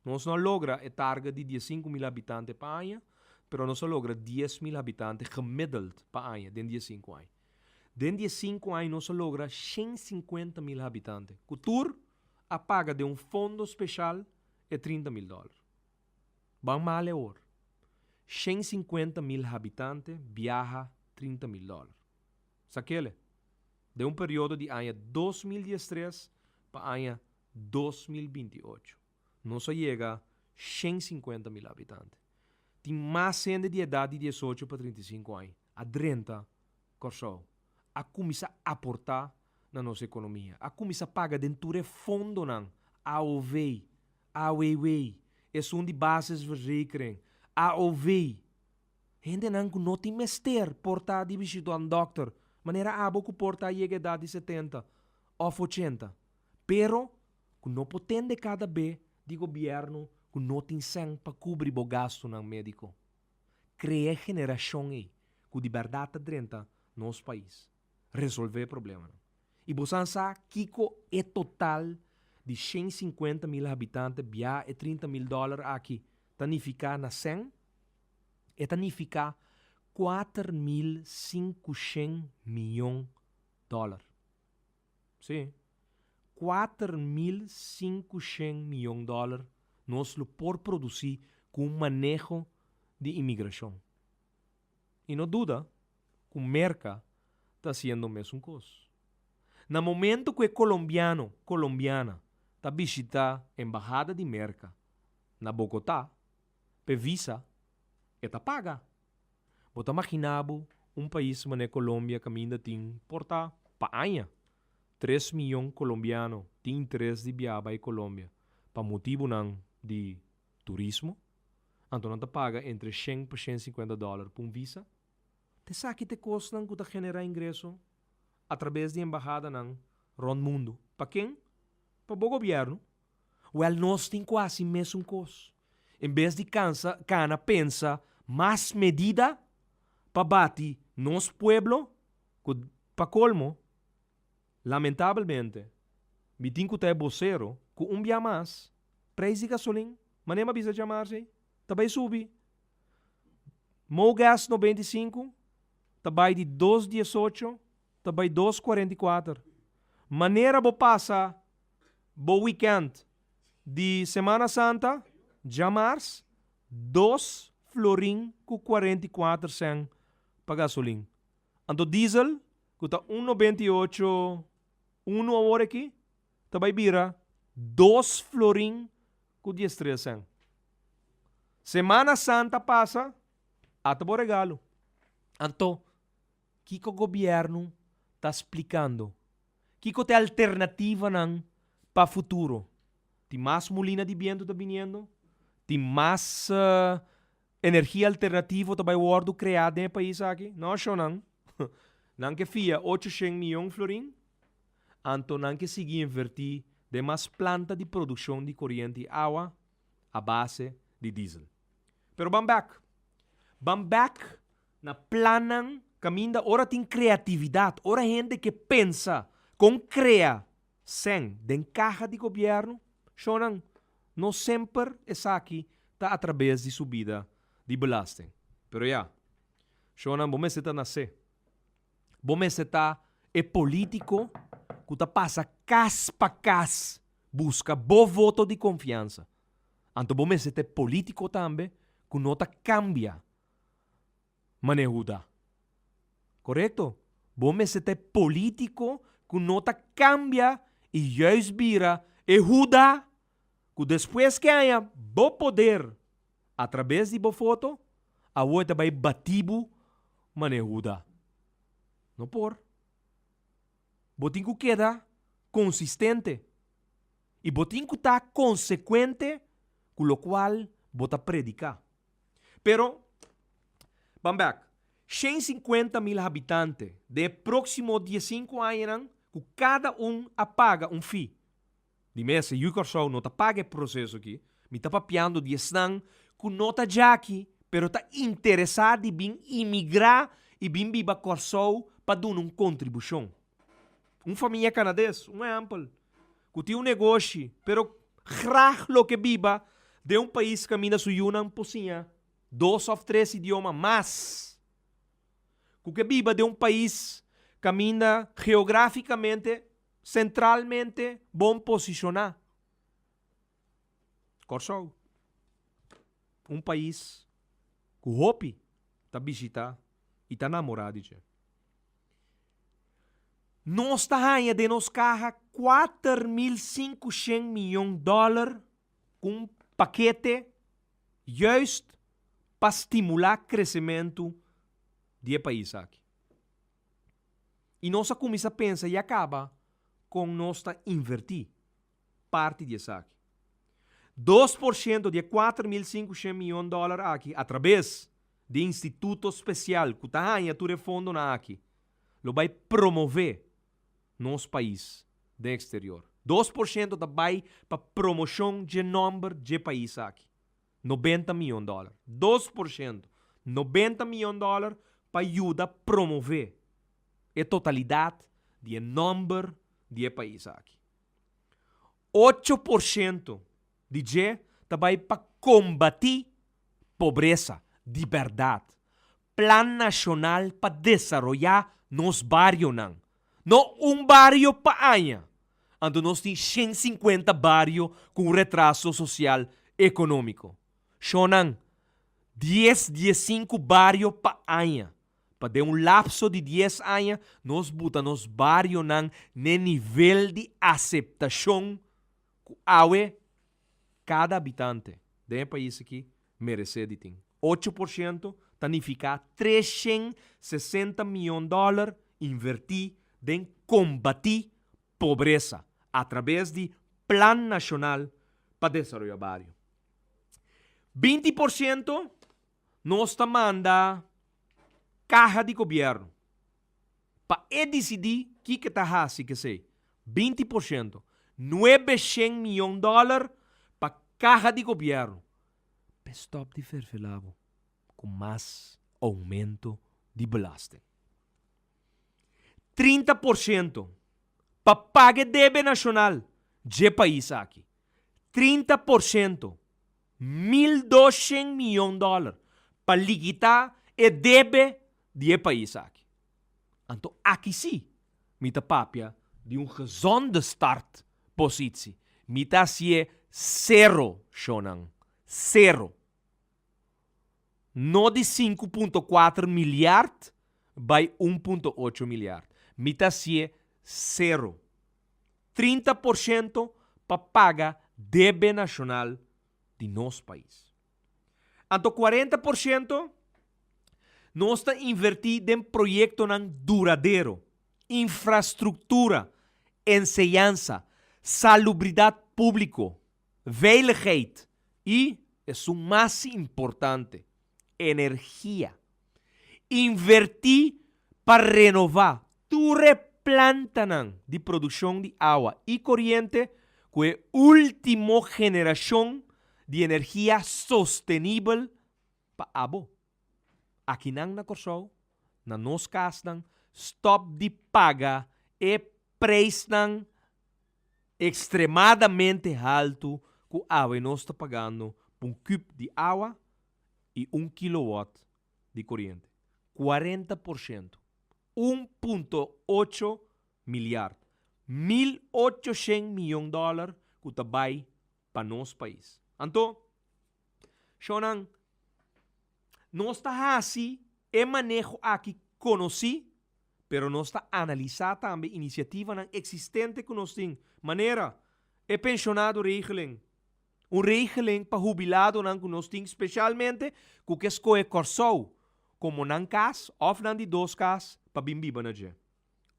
Nos no a logra e target di 15,000 habitante pa aña, pero nos a logra 10,000 habitante gemiddeld pa aña den 15 aña. Den 15 aña nos a logra 150,000 habitante, ku tur a paga den un fondo speshal e 30,000 dòler. Ban mal e or. 150,000 habitante biaha 30,000 dòler. Sa kele? Den un periodo di aña 2013 pa aña 2028 nos a yega 150,000 habitante. Tin mas hende di edat di 18 pa 35 aña a drenta Kòrsou, a kuminsá aportá na nos ekonomia, a kuminsá paga den tur e fondonan, AOV, AWW, esun di basisverzekering, AOV. Hendenan ku no tin mester por ta di bishitá un dòkter, manera abo ku por ta yega edat di 70 òf 80, pero ku no por tende kada be di gobièrnu ku no tin sèn pa kubri bo gastunan médiko. Krea e generashon ei ku di bèrdat ta drenta nos pais, resolvé e problemanan. I bosan sa kiko e total di 150,000 habitante bia e 30,000 dòler aki ta nifiká na sèn? E ta nifiká 4,500 mion dòler. Sí, 4,500 mion dòler nos lo por produsí ku un maneho di imigrashon. I no duda ku Merka ta hasiendo mesun kos. Na momento ku e kolombiano, kolombiana ta bishitá embahada di Merka na Bogotá p'e visa, e ta paga. Bo ta maginá bo un pais manera Colombia kaminda tin por ta pa aña 3 miyon kolombiano tin interes di biaha bai Colombia pa motibunan di turismo, anto nan ta paga entre 100 pa 150 dòler pa un visa? Ta esaki ta e kosnan ku ta generá ingreso atrabes di embahadanan rònt mundu. Pa ken? Pa bo gobièrnu. Wèl nos tin ku hasi mesun kos. En bes di kansa kana pensa mas medida pa bati nos pueblo ku pa kolmo lamentabelmente mi tin ku ta e bosero ku un bia mas preis di gasolin manera mi a bisa djamarsi ei ta bai subi. Mogas 95 ta bai di dos 18 ta bai dos 44. Manera bo pasa bo weekend di Semana Santa djamars dos florin ku 44 sèn pa gasolin. Anto diesel ku ta un 98 unu awor aki. ta bai bira dos florin ku diestres sèn. Semana Santa pasa, ata bo regalo. Anto, kiko gobièrnu ta splikando? Kiko ta e alternativanan pa futuro? Tin mas mulina di bientu ta biniendo? Tin mas energia alternativo ta bai wòrdu kreá den e pais aki? No, shownan. Nan ke fia 800 miyon florin, anto nan ke sigui invertí den mas planta di produkshon di koriente i awa a base di diesel. Pero ban bèk. Ban bèk na plannan kaminda ora tin kreatividat, ora hende ke pensa kon krea sèn den kaha di gobièrnu, shownan, no semper esaki ta atrabes di subida di belasting. Pero ya, shownan, bo mester ta nasé. Bo mester ta e polítiko ku ta pasa kas pa kas buska bo voto di konfiansa. Anto bo mester ta e polítiko tambe ku no ta kambia manera Huda. Korekto? Bo mester ta e polítiko ku no ta kambia i juist bira e Huda ku despues ke haña bo poder atrabes di bo foto, awor e ta bai bati bo manera Huda. No por. Bo tin ku keda konsistente i bo tin ku ta konsekuente ku lokual bo ta prediká. Pero, ban bek, 150 mil habitante den e próksimo diesinku añanan ku kada un a paga un fee. Di mes, e yu Kòrsou no ta paga e proseso aki, mi ta papiando di esnan ku no ta djaki pero ta interesá di bin imigrá i bin biba Kòrsou pa duna un kontribushon. Un famia kanades, un ehèmpel, ku tin un negoshi pero graag lo ke biba den un pais kaminda su yunan por siña dos òf tres idioma mas. Ku ke biba den un pais kaminda geografikamente, sentralmente bon posishoná. Kòrsou, un pais ku hopi ta bishitá i ta namorá di dje. Nos ta haña den nos kaha 4500 miyon dòler ku un pakete juist pa stimulá kresementu di e pais aki. I nos a kuminsá pensa ya kaba kon nos ta invertí parti di esaki. 2% di e 4500 miyon dòler aki atrabes di e instituto spesial ku ta haña tur e fondonan aki lo bai promové nos pais den eksterior. 2% ta bai pa promoshon dje nòmber dje pais aki. 90 miyon dòler. 2%. 90 miyon dòler pa yuda promové e totalidat di e nòmber di e pais aki. 8% di dje ta bai pa kombatí pobresa di bèrdat. Plan nashonal pa desaroyá nos barionan. No un bario pa aña. Anto nos tin 150 bario ku un retraso sosial ekonómiko. Shonnan, dies 15 bario pa aña. Pa den un lapso di dies aña nos buta nos barionan n'e nivel di aseptashon ku awe kada habitante den e pais aki meresé di tin. 8% ta nifiká 360 mion dòler invertí den kombatí pobresa atrabes di Plan Nashonal pa Desaroyo Bario. 20% nos ta manda kaha di gobièrnu pa e disidí kiko e ta hasi ku esei. 20%, 900 mion dòler pa kaha di gobièrnu p'e stòp di ferfelá bo ku mas oumento di belasting. 30% pa paga e debe nashonal dje pais aki. 30%, 1200 mion dòler pa likitá e debe di e pais aki. Anto aki sí mi ta papia di un gezonde startpositie. Mi ta hasié sero, shownan, sero. No di 5.4 miljard bai 1.8 miljard. Mi ta hasié sero. 30% pa paga debe nashonal di nos pais. Anto 40% nos ta invertí den proyektonan duradero, infrastruktura, enseñansa, salubridat públiko, veiligheid i, esun mas importante, energia. Invertí pa renová tur e plantanan di produkshon di awa i koriente ku e último generashon di energia sostenibel pa abo. Akinan na Kòrsou, na nos kasnan, stòp di paga e preisnan ekstremadamente haltu ku awe nos ta pagando pa un kùp di awa i un kilowatt di koriente. 40%, 1.8 milyard, 1800 miyon dòler ku ta bai pa nos pais. Anto, shownan, nos ta hasi e maneho aki konosí, pero nos ta analisá tambe inisiativanan eksistente ku nos tin, manera e pensionadoregeling, un regeling pa hubiladonan ku nos tin spesialmente ku ke skohe Kòrsou komo nan kas òf nan di dos kas pa bin biba na dje.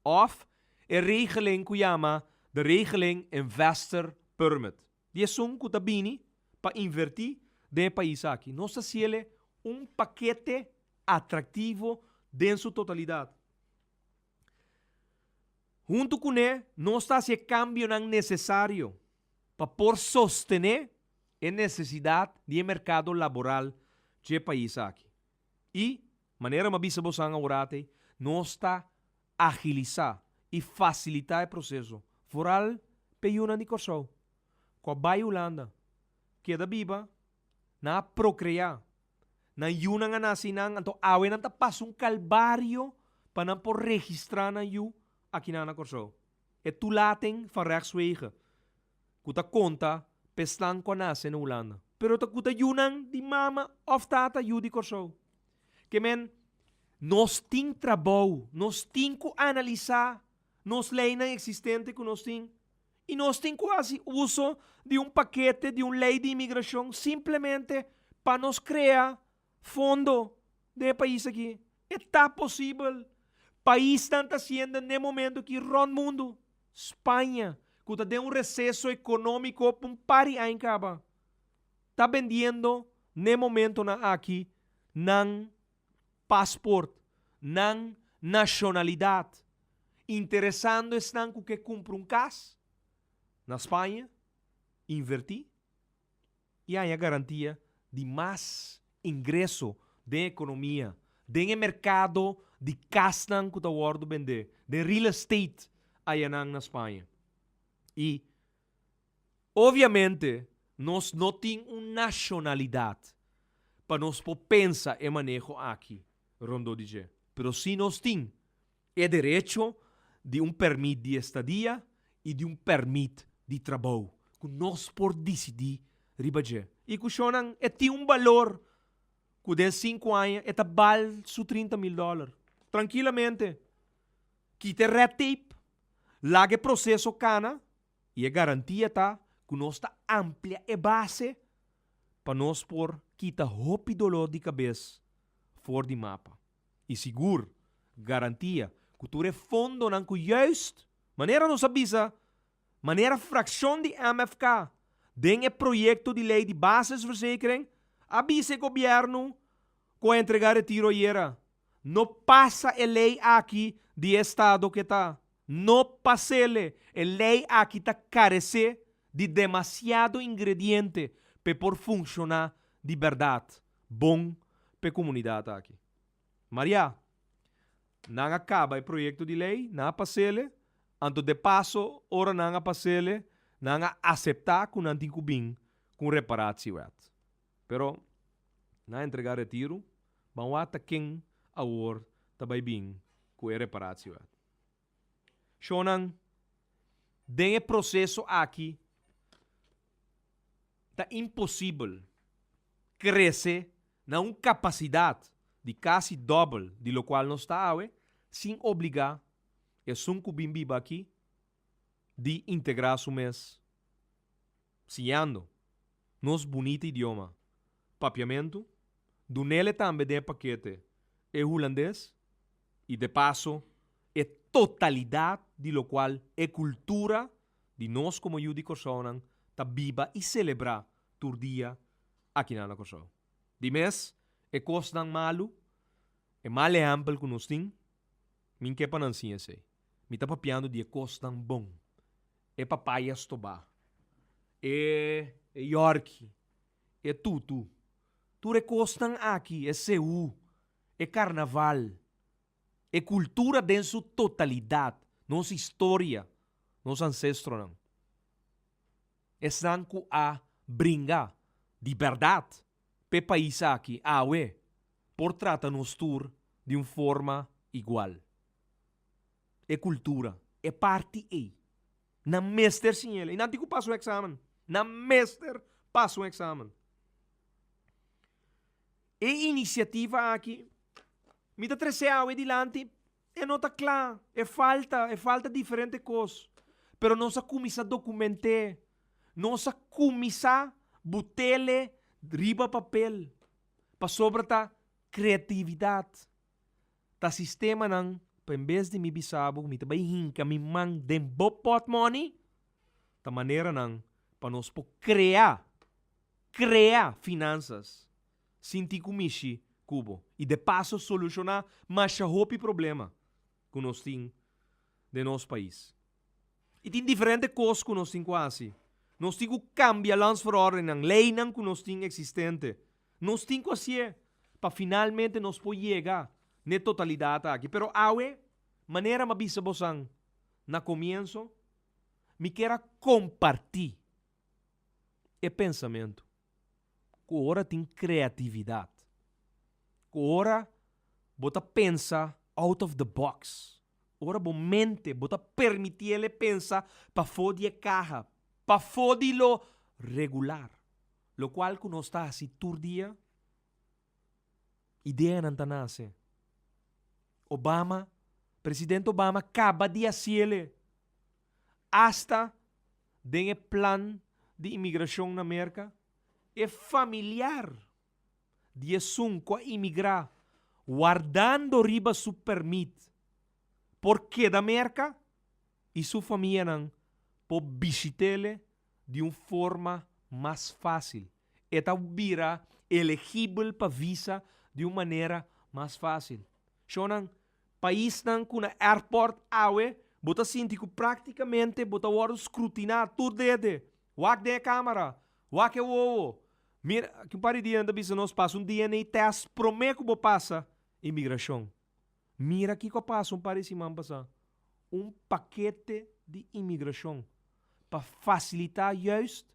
Òf e regeling ku yama de regeling investor permit, di esun ku ta bini pa invertí den e pais aki. Nos ta hasiel un pakete atraktivo den su totalidat. Huntu kuné nos ta hasi e kambionan nesesario pa por sostené e nesesidat di e merkado laboral dje pais aki. I, manera m'a bisa bosan aworat ei, nos ta agilisá i fasilitá e proseso, foral p'e yunan di Kòrsou ku a bai Hulanda, keda biba, nan a prokreá, nan yunan a nase einan, anto awe nan ta pasa un kalbario pa nan por registrá nan yu akinan na Kòrsou. E toelating van rechtswege ku ta konta p'esnan ku a nase na Hulanda, pero ta ku ta yunan di mama òf tata yu di Kòrsou. Ke men, nos tin trabou, nos tin ku analisá nos leinan eksistente ku nos tin i nos tin ku hasi uso di un pakete di un lei di imigrashon simplemente pa nos krea fondo den e pais aki. E ta posibel. Paisnan ta hasiendo n'e momento aki rònt mundu. Spaña, ku ta den un reseso ekonómiko pa un par di aña kaba, ta bendiendo n'e momentonan aki nan pasport, nan nashonalidat, interesando esnan ku ke kumpra un kas na Spaña, invertí. i haña garantia di mas ingreso den ekonomia, den e merkado di kasnan ku ta wòrdu bendé, den real estate ayanan na Spaña. I obviamente nos no tin un nashonalidat pa nos por pensa e maneho aki rondó di dje, pero si nos tin e derecho di un pèrmit di estadia i di un pèrmit di trabou ku nos por disidí riba dje. I ku shonnan e tin un balor ku den sinku aña e ta bal su 30 mil dòler. Trankilamente kita e red tape, laga e proseso kana i e garantia ta ku nos ta amplia e base pa nos por kita hopi dolor di kabes for di mapa. I sigur garantia ku tur e fondonan ku juist, manera nos a bisa, manera frakshon di MFK den e proyekto di lei di basisverzekering a bisa e gobièrnu ku a entregá retiro ayera, no pasa e lei aki di e estado ke ta. No pas'ele. E lei aki ta karesé di demasiado ingrediente p'e por funshoná di bèrdat bon p'e komunidat aki. Maria, Nan a kaba e proyekto di lei, nan a pas'ele, anto de paso ora nan a pas'ele, nan a aseptá ku nan tin ku bin ku un reparatiewet. Pero nan a entregá retiru, ban wak ta ken awor ta bai bin ku e reparatiewet. Shonnan, den e proseso aki ta imposibel krese na un kapasidat di kasi dòbel di lokual nos ta awe sin obligá esun ku bin biba aki. di integrá su mes siñando nos bunita idioma Papiamentu, dunele tambe den e pakete e hulandes i de paso e totalidat di lokual e kultura di nos komo yu di Kòrsounan ta biba i selebrá tur dia akinan na Kòrsou. Di mes, e kosnan malu, e mal ehèmpel ku nos tin, mi n'ke pa nan siña esei. Mi ta papiando di e kosnan bon, e papaya stobá, e e yòrki, e tutu, tur e kosnan aki, e seú, e karnaval, e kultura den su totalidat, nos historia, nos ansestronan. Esnan ku a bringa di bèrdat p'e pais aki awe por trata nos tur di un forma igual. E kultura, e parti ei, nan mester siñ'el. I nan tin ku pasa un eksamen. Nan mester pasa un eksamen. E inisiativa aki mi ta trese awe dilanti E no ta kla, e falta, e falta diferente kos. Pero nos a kuminsá dokument'é, nos a kuminsá but'ele riba papel, pasobra ta kreatividat, ta sistemanan pa en bes di mi bisa bo ku mi ta bai hinka mi man den bo pòtmòni, ta maneranan pa nos por krea, krea finansas. Sinti ku mishi ku bo i de paso solushoná masha hopi problema ku nos tin den nos pais. I tin diferente kos ku nos tin ku hasi. Nos tin ku kambia landsverordeningnan, leinan ku nos tin eksistente. Nos tin ku hasié pa finalmente nos por yega n'e totalidat aki. Pero awe, manera m'a bisa bosan na komienso, mi kier a kompartí e pensamentu. Ku ora tin kreatividat. Ku ora bo ta pensa out of the box. Ora bo mente, bo ta permitiel e pensa pafó di e kaha, pafó di lo regular. Lokual ku nos ta hasi tur dia, ideanan ta nase. Obama, Presidente Obama kaba di hasiel e. Asta den e plan di imigrashon na Merka, e familiar di esun ku a imigrá wardando riba su pèrmit por keda Merka i su famianan por bishit'ele di un forma mas fásil. E ta bira elegibel pa visa di un manera mas fásil. Shownan, Paisnan ku na airport awe bo ta sinti ku praktikamente bo ta wòrdu skrutiná tur dede. Wak den e kamera, wak e wowo. Mira, ki un par di dia nan ta bisa nos pasa un DNA test promé ku bo pasa imigrashon. Mira kiko a pasa un par di siman pasá. Un pakete di imigrashon pa fasilitá juist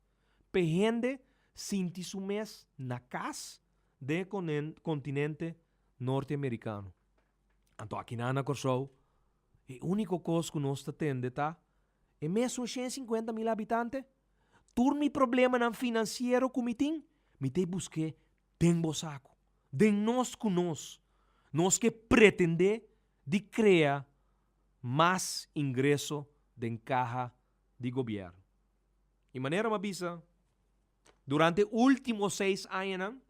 p'e hende sinti su mes na kas den e kontinente norteamerikano. Anto akinan na Kòrsou, e úniko kos ku nos ta tende ta e mesun 150 mil habitante. Tur mi problemanan finansiero ku mi tin, mi ta e busk'é den bo saku, den nos ku nos. Nos ke pretendé di krea mas ingreso den kaha di gobièrnu. I manera mi a bisa, durante último seis añanan,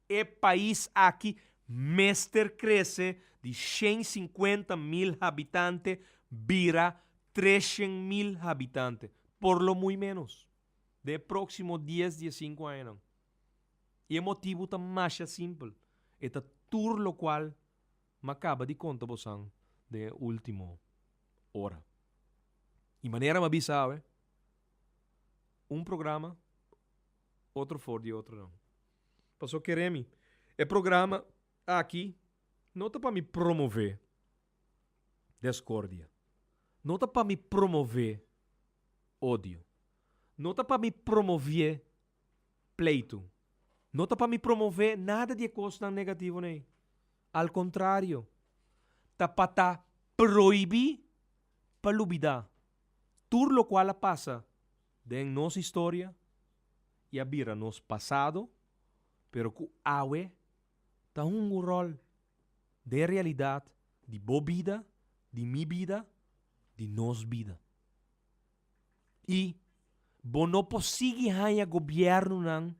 E pais aki mester krese di 150 mil habitante bira 300 mil habitante, por lo muy menos, den e próksimo 10, 15 añanan. I e motibu ta masha simpel, e ta tur lokual m'a kaba di konta bosan den e último ora. I manera m'a bisa awe, un programa otro for di otronan. Paso kere mi, e programa aki no ta pa mi promove descordia, no ta pa mi promove odio, no ta pa mi promove pleitu, no ta pa mi promove nada di e kosnan negativo nei. Al kontrario, ta pa ta prohibi pa lubida tur lokual a pasa den nos historia i a bira nos pasado, pero ku awe ta hunga un ròl den realidat di bo bida, di mi bida, di nos bida. I bo no por sigui haña gobièrnunan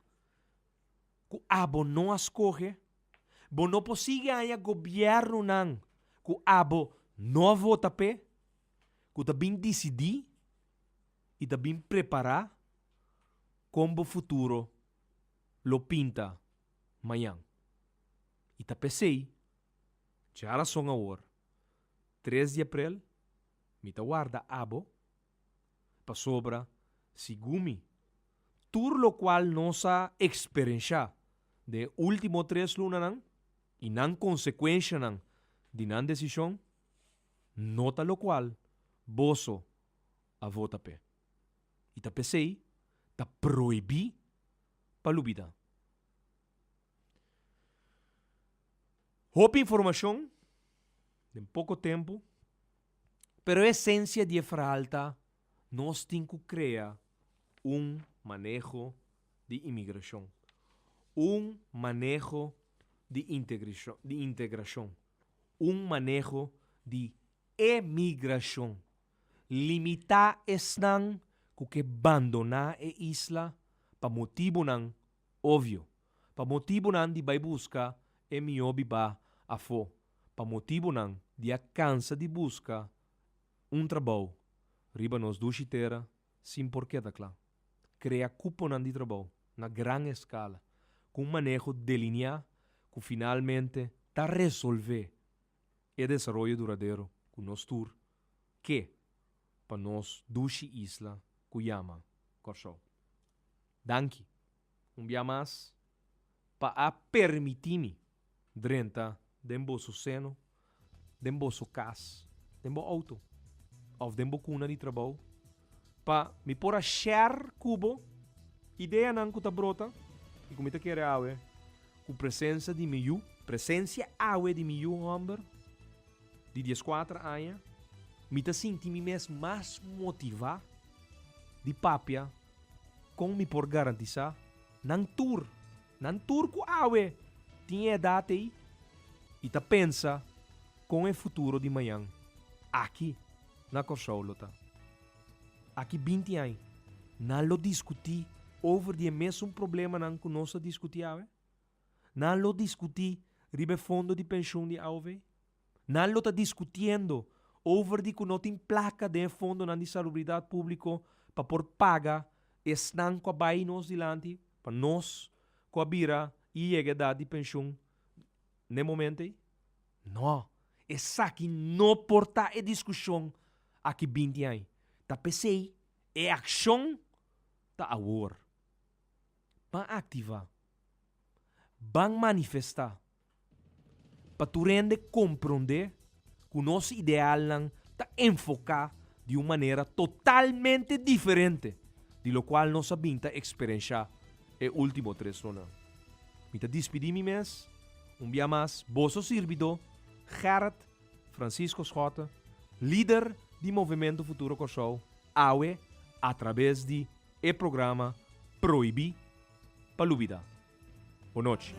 ku abo no a skohe, bo no por sigui haña gobièrnunan ku abo no a vota p'e, ku ta bin disidí i ta bin prepará kon bo futuro lo pinta mañan. I ta p'esei, djarason awor, tres di aprel, mi ta warda abo, pasobra segun mi, tur lokual nos a eksperenshá den e último tres lunanan i nan konsekuenshanan di nan desishon, no ta lokual boso a vota p'e. I ta p'esei ta prohibí pa lubidá. Hopi informashon den poko tempu, pero e esensia di e verhaal ta nos tin ku krea un maneho di imigrashon, un maneho di integrashon, un maneho di emigrashon. Limitá esnan ku ke bandoná e isla pa motibunan obvio, pa motibunan di bai buska e mihó bibá afó, pa motibunan di a kansa di buska un trabou riba nos dushi tera sin por keda kla. Krea kuponan di trabou na gran eskala ku un maneho deliniá ku finalmente ta resolvé e desaroyo duradero ku nos tur ke pa nos dushi isla ku yama Kòrsou. Danki un bia mas pa a permití mi drenta den boso seno, den boso kas, den bo outo òf den bo kuna di trabou pa mi por a share ku bo ideanan ku ta brota i ku mi ta kere awe ku presensia di mi yu, presensia awe di mi yu hòmber di dieskuater aña, mi ta sinti mi mes mas motivá di papia kon mi por garantisá nan tur, nan tur ku awe tin e edat ei i ta pensa kon e futuro di mañan aki na Kòrsou lo ta. Aki binti aña, nan lo diskutí over di e mesun problemanan ku nos ta diskutí awe? Nan lo diskutí riba e fondo di penshun di aov? Nan lo ta diskutiendo over di ku no tin plaka den e fondonan di salubridat públiko pa por paga esnan ku a bai nos dilanti pa nos ku a bira i yega edat di penshun n'e momento ei? No, esaki no por ta e diskushon aki binti aña. Ta p'esei e akshon ta awor. Ban aktivá. Ban manifestá. Pa tur hende komprondé ku nos idealnan ta enfoká di un manera totalmente diferente di lokual nos a bin ta eksperenshá e último tres lunanan. Mi ta dispidí mi mes un bia mas, boso sirbidó Gerrit Francisco Schotte, lider di Movementu Futuro Kòrsou, awe atrabes di e programa Prohibí pa Lubidá. Bon nochi.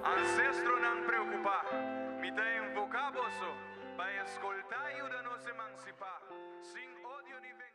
Ancestronan preocupa, mi ta invoca boso pa escolta y yuda nos emancipa, sin odio ni venganza.